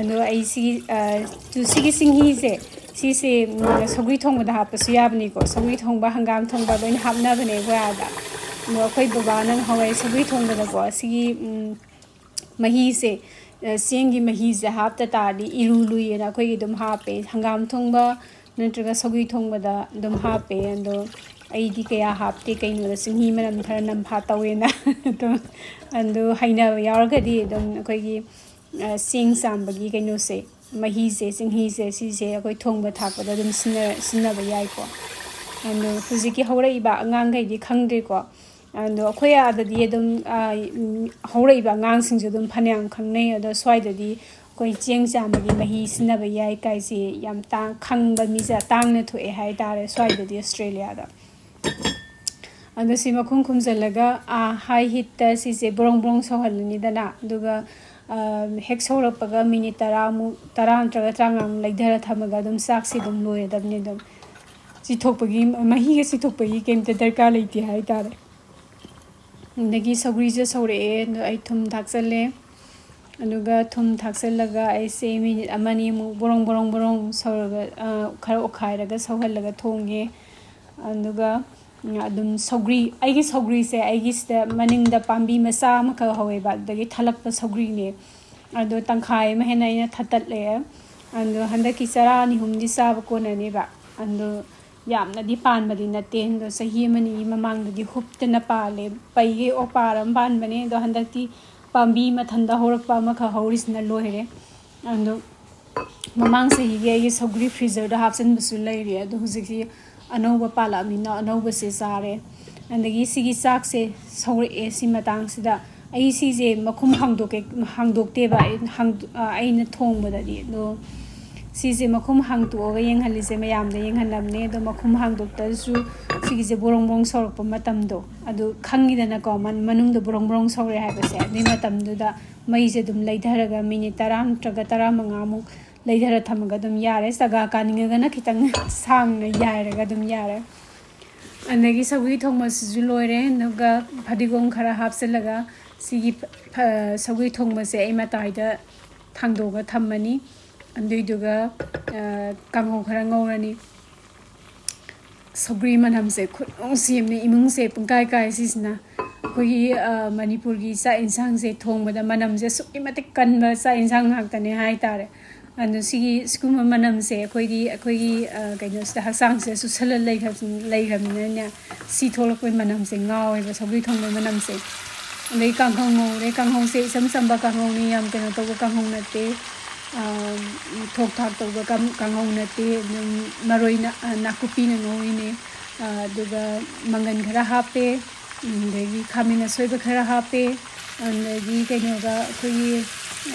ꯑꯗꯣ ꯑꯩ ꯁꯤꯒꯤ, ꯑ, ꯇꯨ-, ꯁꯤꯒꯤ ꯆꯤꯡꯍꯤꯁꯦ, ꯁꯤꯁꯦ, ꯎꯝ, ꯁꯧꯒ꯭ꯔꯤ ꯊꯣꯡꯕꯗ ꯍꯥꯞꯄꯁꯨ ꯌꯥꯕꯅꯤꯀꯣ꯫ ꯁꯧꯒ꯭ꯔꯤ ꯊꯣꯡꯕ, ꯍꯪꯒꯥꯝ ꯊꯣꯡꯕ ꯂꯣꯏꯅ ꯍꯥꯞꯅꯕꯅꯦ ꯑꯩꯈꯣꯏ ꯑꯥꯗ꯫ ꯑꯗꯣ ꯑꯩꯈꯣꯏ ꯕꯕꯥꯅ ꯉꯍꯥꯟꯋꯥꯏ ꯁꯧꯒ꯭ꯔꯤ ꯊꯣꯡꯕꯗꯀꯣ, ꯁꯤꯒꯤ, ꯎꯝ, ꯃꯍꯤꯁꯦ, ꯑ, ꯆꯦꯡꯒꯤ ꯃꯍꯤꯁꯦ ꯍꯥꯞꯇ ꯇꯥꯔꯗꯤ ꯏꯔꯨ ꯂꯨꯏꯌꯦꯅ ꯑꯩꯈꯣꯏꯒꯤ ꯑꯗꯨꯝ ꯍꯥꯞꯄꯦ꯫ ꯍꯪꯒꯥꯝ ꯊꯣꯡꯕ ꯅꯠꯇ꯭ꯔꯒ ꯁꯧꯒ꯭ꯔꯤ ꯊꯣꯡꯕꯗ ꯑꯗꯨꯝ ꯍꯥꯞꯄꯦ꯫ ꯑꯗꯣ ꯑꯩꯗꯤ ꯀꯌꯥ ꯍꯥꯞꯇꯦ, ꯀꯩꯅꯣꯗ ꯆꯤꯡꯍꯤ ꯃꯅꯝ ꯈꯔ ꯅꯝꯐꯥ ꯇꯧꯋꯦꯅ꯫ ꯑꯗꯣ, ꯑꯗꯣ ꯍꯩꯅꯕ ꯌꯥꯎꯔꯒꯗꯤ ꯑꯗꯨꯝ ꯑꯩꯈꯣꯏꯒꯤ, ꯑ, ꯆꯦꯡ ꯆꯥꯝꯕꯒꯤ ꯀꯩꯅꯣꯁꯦ, ꯃꯍꯤꯁꯦ, ꯆꯤꯡꯍꯤꯁꯦ, ꯁꯤꯁꯦ ꯑꯩꯈꯣꯏ ꯊꯣꯡꯕ ꯊꯥꯛꯄꯗ ꯑꯗꯨꯝ ꯁꯤꯖꯤꯟꯅ-, ꯁꯤꯖꯤꯟꯅꯕ ꯌꯥꯏꯀꯣ꯫ ꯑꯗꯣ ꯍꯧꯖꯤꯛꯀꯤ ꯍꯧꯔꯛꯏꯕ ꯑꯉꯥꯡꯈꯩꯗꯤ ꯈꯪꯗ꯭ꯔꯤꯀꯣ꯫ ꯑꯗꯣ ꯑꯩꯈꯣꯏ ꯑꯥꯗꯗꯤ ꯑꯗꯨꯝ, ꯑ, ꯎꯝ, ꯍꯧꯔꯛꯏꯕ ꯑꯉꯥꯡꯁꯤꯡꯁꯨ ꯑꯗꯨꯝ ꯐꯅꯌꯥꯝ ꯈꯪꯅꯩ꯫ ꯑꯗꯣ ꯁ꯭ꯋꯥꯏꯗꯗꯤ ꯑꯩꯈꯣꯏ ꯆꯦꯡ ꯆꯥꯝꯕꯒꯤ ꯃꯍꯤ ꯁꯤꯖꯤꯟꯅꯕ ꯌꯥꯏ ꯀꯥꯏꯁꯦ ꯌꯥꯝ ꯇꯥꯡ-, ꯈꯪꯕ ꯃꯤꯁꯦ ꯇꯥꯡꯅ ꯊꯣꯛꯑꯦ ꯍꯥꯏꯇꯥꯔꯦ ꯁ꯭ꯋꯥꯏꯗꯗꯤ, ꯑꯣꯁꯇ꯭ꯔꯦꯂꯤꯌꯥꯗ꯫ ꯑꯗꯣ ꯁꯤ ꯃꯈꯨꯝ ꯈꯨꯝꯖꯤꯜꯂꯒ, ꯑ, high heatꯇ ꯁꯤꯁꯦ ꯕ꯭ꯔꯣꯡ ꯕ꯭ꯔꯣꯡ ꯁꯧꯍꯜꯂꯅꯤꯗꯅ, ꯑꯗꯨꯒ, ꯑ, ꯍꯦꯛ ꯁꯧꯔꯛꯄꯒ ꯃꯤꯅꯤꯠ ꯇꯔꯥꯃꯨꯛ, ꯇꯔꯥ ꯅꯠꯇ꯭ꯔꯒ ꯇꯔꯥꯃꯉꯥꯃꯨꯛ ꯂꯩꯊꯔ ꯊꯝꯃꯒ ꯑꯗꯨꯝ ꯆꯥꯛꯁꯦ ꯑꯗꯨꯝ ꯂꯣꯏꯔꯗꯕꯅꯤ꯫ ꯑꯗꯨꯝ ꯆꯤꯊꯣꯛꯄꯒꯤ, ꯃꯍꯤꯒ ꯆꯤꯊꯣꯛꯄꯒꯤ ꯀꯩꯝꯇ ꯗꯔꯀꯥꯔ ꯂꯩꯇꯦ ꯍꯥꯏꯇꯥꯔꯦ꯫ ꯑꯗꯒꯤ ꯁꯧꯒ꯭ꯔꯤꯁꯦ ꯁꯧꯔꯛꯑꯦ, ꯑꯗꯣ ꯑꯩ ꯊꯨꯝ ꯊꯥꯛꯆꯜꯂꯦ꯫ ꯑꯗꯨꯒ ꯊꯨꯝ ꯊꯥꯛꯆꯜꯂꯒ ꯑꯩꯁꯦ ꯃꯤꯅꯤꯠ ꯑꯃꯅꯤꯃꯨꯛ ꯕꯣꯔꯣꯡ ꯕꯣꯔꯣꯡ ꯕꯣꯔꯣꯡ ꯁꯧꯔꯒ, ꯑ, ꯈꯔ ꯑꯣꯠꯈꯥꯏꯔꯒ ꯁꯧꯍꯜꯂꯒ ꯊꯣꯡꯉꯦ꯫ ꯑꯗꯨꯒ, ꯎꯝ, ꯑꯗꯨꯝ ꯁꯧꯒ꯭ꯔꯤ, ꯑꯩꯒꯤ ꯁꯧꯒ꯭ꯔꯤꯁꯦ ꯑꯩꯒꯤ ꯁꯤꯗ ꯃꯅꯤꯡꯗ ꯄꯥꯝꯕꯤ ꯃꯆꯥ ꯑꯃꯈꯛ ꯍꯧꯋꯦꯕ, ꯑꯗꯨꯗꯒꯤ ꯊꯠꯂꯛꯄ ꯁꯧꯒ꯭ꯔꯤꯅꯦ꯫ ꯑꯗꯣ ꯇꯪꯈꯥꯏ ꯑꯃ ꯍꯦꯟꯅ ꯑꯩꯅ ꯊꯠꯇꯠꯂꯦ꯫ ꯑꯗꯣ ꯍꯟꯗꯛꯀꯤ ꯆꯔꯥ ꯑꯅꯤ ꯑꯍꯨꯝꯗꯤ ꯆꯥꯕ ꯀꯣꯟꯅꯅꯦꯕ꯫ ꯑꯗꯣ ꯌꯥꯝꯅꯗꯤ ꯄꯥꯟꯕꯗꯤ ꯅꯠꯇꯦ꯫ ꯑꯗꯣ ꯆꯍꯤ ꯑꯃꯅꯤꯒꯤ ꯃꯃꯥꯡꯗꯗꯤ ꯍꯨꯞꯇꯅ ꯄꯥꯜꯂꯦ꯫ ꯄꯩꯒꯩ ꯑꯣꯄꯥꯔ ꯑꯃ ꯄꯥꯟꯕꯅꯦ꯫ ꯑꯗꯣ ꯍꯟꯗꯛꯇꯤ ꯄꯥꯝꯕꯤ ꯃꯊꯟꯗ ꯍꯧꯔꯛꯄ ꯑꯃꯈꯛ ꯍꯧꯔꯤꯁꯤꯅ ꯂꯣꯏꯔꯦ꯫ ꯑꯗꯣ ꯃꯃꯥꯡ ꯆꯍꯤꯒꯤ ꯑꯩꯒꯤ ꯁꯧꯒ꯭ꯔꯤ freezerꯗ ꯍꯥꯞꯆꯤꯟꯕꯁꯨ ꯂꯩꯔꯤ꯫ ꯑꯗꯣ ꯍꯧꯖꯤꯛꯁꯤ ꯑꯅꯧꯕ ꯄꯥꯜꯂꯛꯑꯕꯅꯤꯅ ꯑꯅꯧꯕꯁꯦ ꯆꯥꯔꯦ꯫ ꯑꯗꯒꯤ ꯁꯤꯒꯤ ꯆꯥꯛꯁꯦ ꯁꯧꯔꯛꯑꯦ ꯁꯤ ꯃꯇꯥꯡꯁꯤꯗ꯫ ꯑꯩ ꯁꯤꯁꯦ ꯃꯈꯨꯝ ꯍꯥꯡꯗꯣꯛꯀꯦ, ꯍꯥꯡꯗꯣꯛꯇꯦꯕ ꯑꯩ ꯍꯥꯡꯗꯣ-, ꯑ, ꯑꯩꯅ ꯊꯣꯡꯕꯗꯗꯤ꯫ ꯑꯗꯣ ꯁꯤꯁꯦ ꯃꯈꯨꯝ ꯍꯥꯡꯇꯣꯛꯑꯒ ꯌꯦꯡꯍꯜꯂꯤꯁꯦ ꯃꯌꯥꯝꯗ ꯌꯦꯡꯍꯜꯂꯝꯅꯦ꯫ ꯑꯗꯣ ꯃꯈꯨꯝ ꯍꯥꯡꯗꯣꯛꯇ꯭ꯔꯁꯨ ꯁꯤꯒꯤꯁꯦ ꯕꯣꯔꯣꯡ ꯕꯣꯔꯣꯡ ꯁꯧꯔꯛꯄ ꯃꯇꯝꯗꯣ ꯑꯗꯨ ꯈꯪꯉꯤꯗꯅꯀꯣ, ꯃꯅꯨꯡꯗ ꯕꯣꯔꯣꯡ ꯕꯣꯔꯣꯡ ꯁꯧꯔꯦ ꯍꯥꯏꯕꯁꯦ꯫ ꯑꯗꯨꯏ ꯃꯇꯝꯗꯨꯗ ꯃꯩꯁꯦ ꯑꯗꯨꯝ ꯂꯩꯊꯔꯒ ꯃꯤꯅꯤꯠ ꯇꯔꯥ ꯅꯠꯇ꯭ꯔꯒ ꯇꯔꯥꯃꯉꯥꯃꯨꯛ ꯂꯩꯊꯔ ꯊꯝꯃꯒ ꯑꯗꯨꯝ ꯌꯥꯔꯦ꯫ ꯆꯒꯥ ꯀꯥꯅꯤꯡꯉꯒꯅ ꯈꯤꯇꯪ ꯁꯥꯡꯅ ꯌꯥꯏꯔꯒ ꯑꯗꯨꯝ ꯌꯥꯔꯦ꯫ ꯑꯗꯒꯤ ꯁꯧꯒ꯭ꯔꯤ ꯊꯣꯡꯕꯁꯤꯁꯨ ꯂꯣꯏꯔꯦ꯫ ꯑꯗꯨꯒ ꯐꯗꯤꯒꯣꯝ ꯈꯔ ꯍꯥꯞꯆꯤꯜꯂꯒ ꯁꯤꯒꯤ ꯐ-, ꯐ-, ꯁꯧꯒ꯭ꯔꯤ ꯊꯣꯡꯕꯁꯦ ꯑꯩ ꯃꯇꯥꯏꯗ ꯊꯥꯡꯗꯣꯛꯑꯒ ꯊꯝꯃꯅꯤ꯫ ꯑꯗꯨꯏꯗꯨꯒ, ꯑ, ꯀꯥꯡꯍꯧ ꯈꯔ ꯉꯧꯔꯅꯤ꯫ ꯁꯧꯒ꯭ꯔꯤ ꯃꯅꯝꯁꯦ ꯈꯨꯅꯨꯡꯁꯤ ꯑꯃꯅꯤ, ꯏꯃꯨꯡꯁꯦ ꯄꯨꯡꯀꯥꯏ ꯀꯥꯏ ꯁꯤꯁꯤꯅ꯫ ꯑꯩꯈꯣꯏꯒꯤ, ꯑ, ꯃꯅꯤꯄꯨꯔꯒꯤ ꯆꯥꯛ ꯌꯦꯟꯁꯥꯡꯁꯦ ꯊꯣꯡꯕꯗ ꯃꯅꯝꯁꯦ ꯑꯁꯨꯛꯀꯤ ꯃꯇꯤꯛ ꯀꯟꯕ ꯆꯥꯛ ꯌꯦꯟꯁꯥꯡ ꯉꯥꯛꯇꯅꯦ ꯍꯥꯏꯇꯥꯔꯦ꯫ ꯑꯗꯣ ꯁꯤꯒꯤ, ꯁꯤꯒꯨꯝꯕ ꯃꯅꯝꯁꯦ ꯑꯩꯈꯣꯏꯗꯤ, ꯑꯩꯈꯣꯏꯒꯤ, ꯑ, ꯀꯩꯅꯣꯁꯤꯗ, ꯍꯛꯆꯥꯡꯁꯤꯗ ꯆꯨꯁꯜꯂ ꯂꯩꯈ꯭ꯔ-, ꯂꯩꯈ꯭ꯔꯕꯅꯤꯅꯅꯦ, ꯁꯤ ꯊꯣꯛꯂꯛꯄꯩ ꯃꯅꯝꯁꯦ ꯉꯥꯎꯋꯦꯕ, ꯁꯧꯒ꯭ꯔꯤ ꯊꯣꯡꯕꯩ ꯃꯅꯝꯁꯦ꯫ ꯑꯗꯩ ꯀꯥꯡꯍꯧ ꯉꯧꯔꯦ꯫ ꯀꯥꯡꯍꯧꯁꯦ ꯏꯆꯝ ꯆꯝꯕ ꯀꯥꯡꯍꯧꯅꯤ, ꯌꯥꯝ ꯀꯩꯅꯣ ꯇꯧꯕ ꯀꯥꯡꯍꯧ ꯅꯠꯇꯦ꯫ ꯑ, ꯊꯣꯛ ꯊꯥꯛ ꯇꯧꯕ ꯀꯥꯡ-, ꯀꯥꯡꯍꯧ ꯅꯠꯇꯦ꯫ ꯑꯗꯨꯝ ꯃꯔꯣꯏ ꯅ-, ꯑ, ꯅꯥꯀꯨꯞꯄꯤꯅ ꯉꯧꯔꯤꯅꯦ꯫ ꯑ, ꯑꯗꯨꯒ ꯃꯪꯒꯟ ꯈꯔ ꯍꯥꯞꯄꯦ꯫ ꯑꯗꯒꯤ ꯈꯥꯃꯦꯟ ꯑꯁꯣꯏꯕ ꯈꯔ ꯍꯥꯞꯄꯦ꯫ ꯑꯗꯒꯤ ꯀꯩꯅꯣꯒ ꯑꯩꯈꯣꯏꯒꯤ,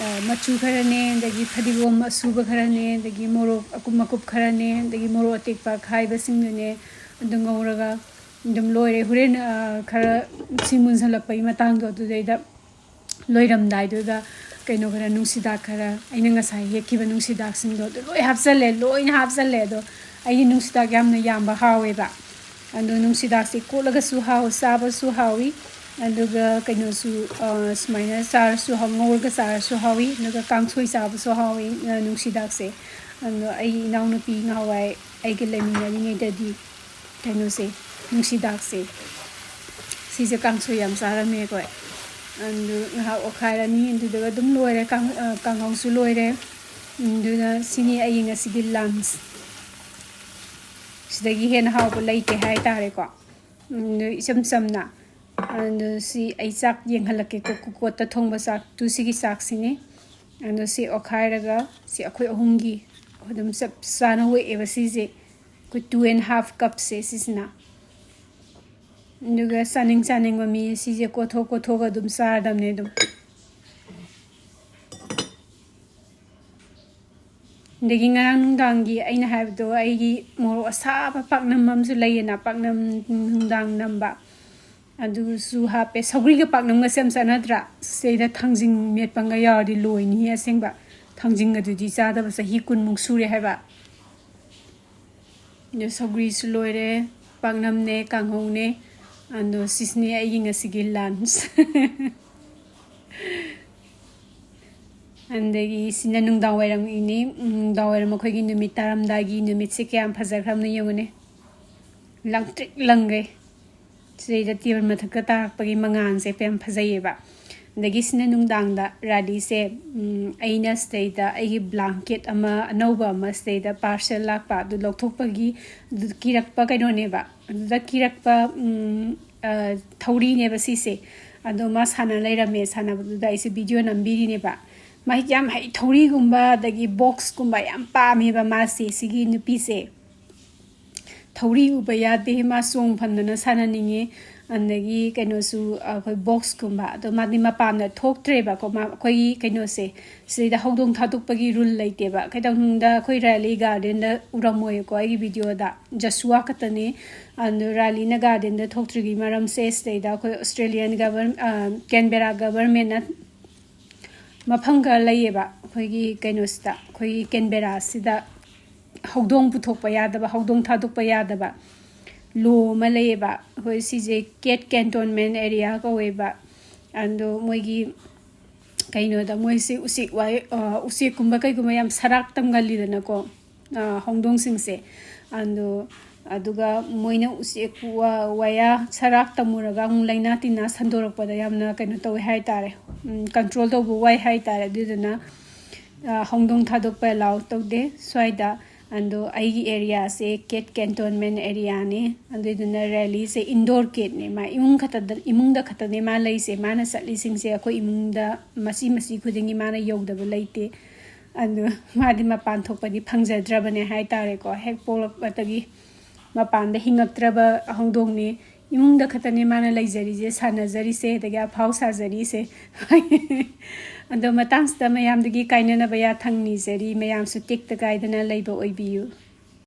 ꯑ, ꯃꯆꯨ ꯈꯔꯅꯦ, ꯑꯗꯒꯤ ꯐꯗꯤꯒꯣꯝ ꯑꯁꯨꯕ ꯈꯔꯅꯦ, ꯑꯗꯒꯤ ꯃꯣꯔꯣꯛ ꯑꯀꯨꯞ ꯃꯀꯨꯞ ꯈꯔꯅꯦ, ꯑꯗꯒꯤ ꯃꯣꯔꯣꯛ ꯑꯇꯦꯛꯄ ꯑꯈꯥꯏꯕꯁꯤꯡꯗꯨꯅꯦ꯫ ꯑꯗꯨ ꯉꯧꯔꯒ ꯑꯗꯨꯝ ꯂꯣꯏꯔꯦ꯫ ꯍꯣꯔꯦꯟ, ꯑ, ꯈꯔ ꯁꯤ ꯃꯨꯟꯁꯜꯂꯛꯄꯒꯤ ꯃꯇꯥꯡꯗꯣ ꯑꯗꯨꯗꯩꯗ ꯂꯣꯏꯔꯝꯗꯥꯏꯗꯨꯗ ꯀꯩꯅꯣ ꯈꯔ, ꯅꯨꯡꯁꯤꯗꯥꯛ ꯈꯔ, ꯑꯩꯅ ꯉꯁꯥꯏ ꯍꯦꯛꯈꯤꯕ ꯅꯨꯡꯁꯤꯗꯥꯛꯁꯤꯡꯗꯣ ꯑꯗꯨ ꯂꯣꯏ ꯍꯥꯞꯆꯜꯂꯦ, ꯂꯣꯏꯅ ꯍꯥꯞꯆꯜꯂꯦ꯫ ꯑꯗꯣ ꯑꯩꯒꯤ ꯅꯨꯡꯁꯤꯗꯥꯛ ꯌꯥꯝꯅ ꯌꯥꯝꯕ ꯍꯥꯎꯋꯦꯕ꯫ ꯑꯗꯣ ꯅꯨꯡꯁꯤꯗꯥꯛꯁꯦ ꯀꯣꯠꯂꯒꯁꯨ ꯍꯥꯎ-, ꯆꯥꯕꯁꯨ ꯍꯥꯎꯋꯤ꯫ ꯑꯗꯨꯒ ꯀꯩꯅꯣꯁꯨ, ꯑ, ꯁꯨꯃꯥꯏꯅ ꯆꯥꯔꯁꯨ ꯍꯥꯎ-, ꯉꯧꯔꯒ ꯆꯥꯔꯁꯨ ꯍꯥꯎꯋꯤ꯫ ꯑꯗꯨꯒ ꯀꯥꯡꯁꯣꯏ ꯆꯥꯕꯁꯨ ꯍꯥꯎꯋꯤ, ꯑ, ꯅꯨꯡꯁꯤꯗꯥꯛꯁꯦ꯫ ꯑꯗꯣ ꯑꯩꯒꯤ ꯏꯅꯥꯎꯅꯨꯄꯤ ꯉꯍꯥꯟꯋꯥꯏ ꯑꯩꯒ ꯂꯩꯃꯤꯟꯅꯔꯤꯉꯩꯗꯗꯤ ꯀꯩꯅꯣꯁꯦ, ꯅꯨꯡꯁꯤꯗꯥꯛꯁꯦ, ꯁꯤꯁꯦ ꯀꯥꯡꯁꯣꯏ ꯌꯥꯝ ꯆꯥꯔꯝꯃꯦ ꯑꯩꯈꯣꯏ꯫ ꯑꯗꯨ ꯉꯥꯏꯍꯥꯛ ꯑꯣꯠꯈꯥꯏꯔꯅꯤ, ꯑꯗꯨꯗꯨꯒ ꯑꯗꯨꯝ ꯂꯣꯏꯔꯦ, ꯀꯥꯡ-, ꯑ, ꯀꯥꯡꯍꯧꯁꯨ ꯂꯣꯏꯔꯦ꯫ ꯑꯗꯨꯅ ꯁꯤꯅꯤ ꯑꯩꯒꯤ ꯉꯁꯤꯒꯤ lunch꯫ ꯁꯤꯗꯒꯤ ꯍꯦꯟꯅ ꯍꯥꯎꯕ ꯂꯩꯇꯦ ꯍꯥꯏꯇꯥꯔꯦꯀꯣ꯫ ꯑꯗꯨ ꯏꯆꯝ ꯆꯝꯅ꯫ ꯑꯗꯨ ꯁꯤ ꯑꯩ ꯆꯥꯛ ꯌꯦꯡꯍꯜꯂꯛꯀꯦꯀꯣ, ꯀꯨꯀꯣꯠꯇ ꯊꯣꯡꯕ ꯆꯥꯛꯇꯨ ꯁꯤꯒꯤ ꯆꯥꯛꯁꯤꯅꯤ꯫ ꯑꯗꯣ ꯁꯤ ꯑꯣꯠꯈꯥꯏꯔꯒ ꯁꯤ ꯑꯩꯈꯣꯏ ꯑꯍꯨꯝꯒꯤ ꯑꯗꯨꯝ ꯆꯞ ꯆꯥꯅ ꯑꯣꯏꯑꯦꯕ ꯁꯤꯁꯦ꯫ ꯑꯩꯈꯣꯏ two and half cupꯁꯦ ꯁꯤꯁꯤꯅ꯫ ꯑꯗꯨꯒ ꯆꯥꯅꯤꯡ ꯆꯥꯅꯤꯡꯕ ꯃꯤ ꯁꯤꯁꯦ ꯀꯣꯠꯊꯣꯛ ꯀꯣꯠꯊꯣꯛꯑꯒ ꯑꯗꯨꯝ ꯆꯥꯔꯗꯕꯅꯦ ꯑꯗꯨꯝ꯫ ꯑꯗꯒꯤ ꯉꯔꯥꯡ ꯅꯨꯡꯗꯥꯡꯒꯤ ꯑꯩꯅ ꯍꯥꯏꯕꯗꯣ, ꯑꯩꯒꯤ ꯃꯣꯔꯣꯛ ꯑꯁꯥꯕ ꯄꯥꯛꯅꯝ ꯑꯃꯁꯨ ꯂꯩꯌꯦꯅ, ꯄꯥꯛꯅꯝ ꯅꯨꯡꯗꯥꯡ ꯅꯝꯕ, ꯑꯗꯨꯁꯨ ꯍꯥꯞꯄꯦ꯫ ꯁꯧꯒ꯭ꯔꯤꯒ ꯄꯥꯛꯅꯝꯒꯁꯦ ꯌꯥꯝ ꯆꯥꯟꯅꯗ꯭ꯔꯥ? ꯁꯤꯗꯩꯗ ꯊꯥꯡꯖꯤꯡ ꯃꯦꯠꯄꯒ ꯌꯥꯎꯔꯗꯤ ꯂꯣꯏꯅꯤꯍꯦ ꯑꯁꯦꯡꯕ꯫ ꯊꯥꯡꯖꯤꯡꯒꯗꯨꯗꯤ ꯆꯥꯗꯕ ꯆꯍꯤ ꯀꯨꯟꯃꯨꯛ ꯁꯨꯔꯦ ꯍꯥꯏꯕ꯫ ꯑꯗꯣ ꯁꯧꯒ꯭ꯔꯤꯁꯨ ꯂꯣꯏꯔꯦ, ꯄꯥꯛꯅꯝꯅꯦ, ꯀꯥꯡꯍꯧꯅꯦ, ꯑꯗꯣ ꯁꯤꯁꯤꯅꯦ ꯑꯩꯒꯤ ꯉꯁꯤꯒꯤ lunch꯫ ꯑꯗꯒꯤ ꯁꯤꯅ ꯅꯨꯡꯗꯥꯡ ꯋꯥꯏꯔꯝꯒꯤꯅꯤ꯫ ꯅꯨꯡꯗꯥꯡ ꯋꯥꯏꯔꯝ ꯑꯩꯈꯣꯏꯒꯤ ꯅꯨꯃꯤꯠ ꯇꯥꯔꯝꯗꯥꯏꯒꯤ ꯅꯨꯃꯤꯠꯁꯦ ꯀꯌꯥꯝ ꯐꯖꯈ꯭ꯔꯕꯅꯣ ꯌꯦꯡꯉꯨꯅꯦ, ꯂꯪꯇ꯭ꯔꯤꯛ ꯂꯪꯒꯩ꯫ ꯁꯤꯗꯩꯗ ꯇꯦꯕꯜ ꯃꯊꯛꯇ ꯇꯥꯔꯛꯄꯒꯤ ꯃꯉꯥꯜꯁꯦ ꯌꯥꯝ ꯐꯖꯩꯌꯦꯕ꯫ ꯑꯗꯒꯤ ꯁꯤꯅ ꯅꯨꯡꯗꯥꯡꯗ ꯔꯥꯂꯤꯁꯦ, ꯎꯝ, ꯑꯩꯅ ꯁꯤꯗꯩꯗ ꯑꯩꯒꯤ blanket ꯑꯃ ꯑꯅꯧꯕ ꯑꯃ ꯁꯤꯗꯩꯗ parcel ꯂꯥꯛꯄ, ꯑꯗꯨ ꯂꯧꯊꯣꯛꯄꯒꯤ, ꯑꯗꯨ ꯀꯤꯔꯛꯄ ꯀꯩꯅꯣꯅꯦꯕ, ꯑꯗꯨꯗ ꯀꯤꯔꯛꯄ, ꯎꯝ, ꯑ, ꯊꯧꯔꯤꯅꯦꯕ ꯁꯤꯁꯦ꯫ ꯑꯗꯣ ꯃꯥ ꯁꯥꯟꯅ ꯂꯩꯔꯝꯃꯦ, ꯁꯥꯟꯅꯕꯗꯨꯗ ꯑꯩꯁꯦ video ꯅꯝꯕꯤꯔꯤꯅꯦꯕ꯫ ꯃꯥ ꯌꯥꯝ ꯍꯩ, ꯊꯧꯔꯤꯒꯨꯝꯕ ꯑꯗꯒꯤ boxꯀꯨꯝꯕ ꯌꯥꯝ ꯄꯥꯝꯃꯦꯕ ꯃꯥꯁꯦ, ꯁꯤꯒꯤ ꯅꯨꯄꯤꯁꯦ꯫ ꯊꯧꯔꯤ ꯎꯕ ꯌꯥꯗꯦ, ꯃꯥ ꯆꯣꯡ ꯐꯟꯗꯅ ꯁꯥꯟꯅꯅꯤꯡꯉꯦ꯫ ꯑꯗꯒꯤ ꯀꯩꯅꯣꯁꯨ, ꯑꯩꯈꯣꯏ boxꯀꯨꯝꯕ, ꯑꯗꯣ ꯃꯥꯗꯤ ꯃꯄꯥꯟꯗ ꯊꯣꯛꯇ꯭ꯔꯦꯕꯀꯣ꯫ ꯃꯥ, ꯑꯩꯈꯣꯏꯒꯤ ꯀꯩꯅꯣꯁꯦ, ꯁꯤꯗꯩꯗ ꯍꯧꯗꯣꯡ ꯊꯥꯗꯣꯛꯄꯒꯤ rule ꯂꯩꯇꯦꯕ꯫ ꯀꯩꯗꯧꯅꯨꯡꯗ ꯑꯩꯈꯣꯏ ꯔꯥꯂꯤ gardenꯗ ꯎꯔꯝꯃꯣꯏꯀꯣ ꯑꯩꯒꯤ videoꯗ, ꯖꯁꯨꯋꯥ ꯈꯛꯇꯅꯤ꯫ ꯑꯗꯣ ꯔꯥꯂꯤꯅ gardenꯗ ꯊꯣꯛꯇ꯭ꯔꯤꯒꯤ ꯃꯔꯝꯁꯦ, ꯁꯤꯗꯩꯗ ꯑꯩꯈꯣꯏ Australian govern-, ꯑ, Canberra governmentꯅ ꯃꯐꯝ ꯈꯔ ꯂꯩꯌꯦꯕ, ꯑꯩꯈꯣꯏꯒꯤ ꯀꯩꯅꯣꯁꯤꯗ, ꯑꯩꯈꯣꯏꯒꯤ Canberraꯁꯤꯗ ꯍꯧꯗꯣꯡ ꯄꯨꯊꯣꯛꯄ ꯌꯥꯗꯕ, ꯍꯧꯗꯣꯡ ꯊꯥꯗꯣꯛꯄ ꯌꯥꯗꯕ law ꯑꯃ ꯂꯩꯌꯦꯕ꯫ ꯑꯩꯈꯣꯏ ꯁꯤꯁꯦ cat cantonment area ꯀꯧꯋꯦꯕ꯫ ꯑꯗꯣ ꯃꯣꯏꯒꯤ ꯀꯩꯅꯣꯗ, ꯃꯣꯏꯁꯦ ꯎꯆꯦꯛ ꯋꯥꯏ-, ꯑ, ꯎꯆꯦꯛꯀꯨꯝꯕ ꯀꯩꯒꯨꯝꯕ ꯌꯥꯝ ꯁꯔꯥꯛ ꯇꯝꯒꯜꯂꯤꯗꯅꯀꯣ, ꯑ, ꯍꯧꯗꯣꯡꯁꯤꯡꯁꯦ꯫ ꯑꯗꯣ, ꯑꯗꯨꯒ ꯃꯣꯏꯅ ꯎꯆꯦꯛ ꯋꯥ-, ꯋꯥꯌꯥ ꯁꯔꯥꯛ ꯇꯝꯃꯨꯔꯒ ꯑꯃꯨꯛ ꯂꯥꯏꯅꯥ ꯇꯤꯟꯅꯥ ꯁꯟꯗꯣꯔꯛꯄꯗ ꯌꯥꯝꯅ ꯀꯩꯅꯣ ꯇꯧꯋꯦ ꯍꯥꯏꯇꯥꯔꯦ, ꯎꯝ, control ꯇꯧꯕ ꯋꯥꯏ ꯍꯥꯏꯇꯥꯔꯦ꯫ ꯑꯗꯨꯗꯨꯅ, ꯑ, ꯍꯧꯗꯣꯡ ꯊꯥꯗꯣꯛꯄ allow ꯇꯧꯗꯦ ꯁ꯭ꯋꯥꯏꯗ꯫ ꯑꯗꯣ ꯑꯩꯒꯤ areaꯁꯦ cat cantonment areaꯅꯦ꯫ ꯑꯗꯨꯗꯨꯅ ꯔꯥꯂꯤꯁꯦ indoor catꯅꯦ, ꯃꯥ ꯏꯃꯨꯡ ꯈꯛꯇꯗ, ꯏꯃꯨꯡꯗ ꯈꯛꯇꯅꯦ ꯃꯥ ꯂꯩꯁꯦ꯫ ꯃꯥꯅ ꯆꯠꯂꯤꯁꯤꯡꯁꯦ ꯑꯩꯈꯣꯏ ꯏꯃꯨꯡꯗ ꯃꯆꯤ ꯃꯆꯤ ꯈꯨꯗꯤꯡꯒꯤ ꯃꯥꯅ ꯌꯧꯗꯕ ꯂꯩꯇꯦ꯫ ꯑꯗꯨ ꯃꯥꯗꯤ ꯃꯄꯥꯟ ꯊꯣꯛꯄꯗꯤ ꯐꯪꯖꯗ꯭ꯔꯕꯅꯦ ꯍꯥꯏꯇꯥꯔꯦꯀꯣ꯫ ꯍꯦꯛ ꯄꯣꯛꯂꯛꯄꯗꯒꯤ ꯃꯄꯥꯟꯗ ꯍꯤꯡꯉꯛꯇ꯭ꯔꯕ ꯍꯧꯗꯣꯡꯅꯤ꯫ ꯏꯃꯨꯡꯗ ꯈꯛꯇꯅꯦ ꯃꯥꯅ ꯂꯩꯖꯔꯤꯁꯦ, ꯁꯥꯟꯅꯖꯔꯤꯁꯦ, ꯑꯗꯒꯤ ꯑꯐꯥꯎ ꯁꯥꯖꯔꯤꯁꯦ꯫ ꯑꯗꯣ ꯃꯇꯥꯡꯁꯤꯗ ꯃꯌꯥꯝꯗꯒꯤ ꯀꯥꯏꯅꯅꯕ ꯌꯥꯊꯪ ꯅꯤꯖꯔꯤ꯫ ꯃꯌꯥꯝꯁꯨ ꯇꯦꯛꯇ ꯀꯥꯏꯗꯅ ꯂꯩꯕ ꯑꯣꯏꯕꯤꯌꯨ꯫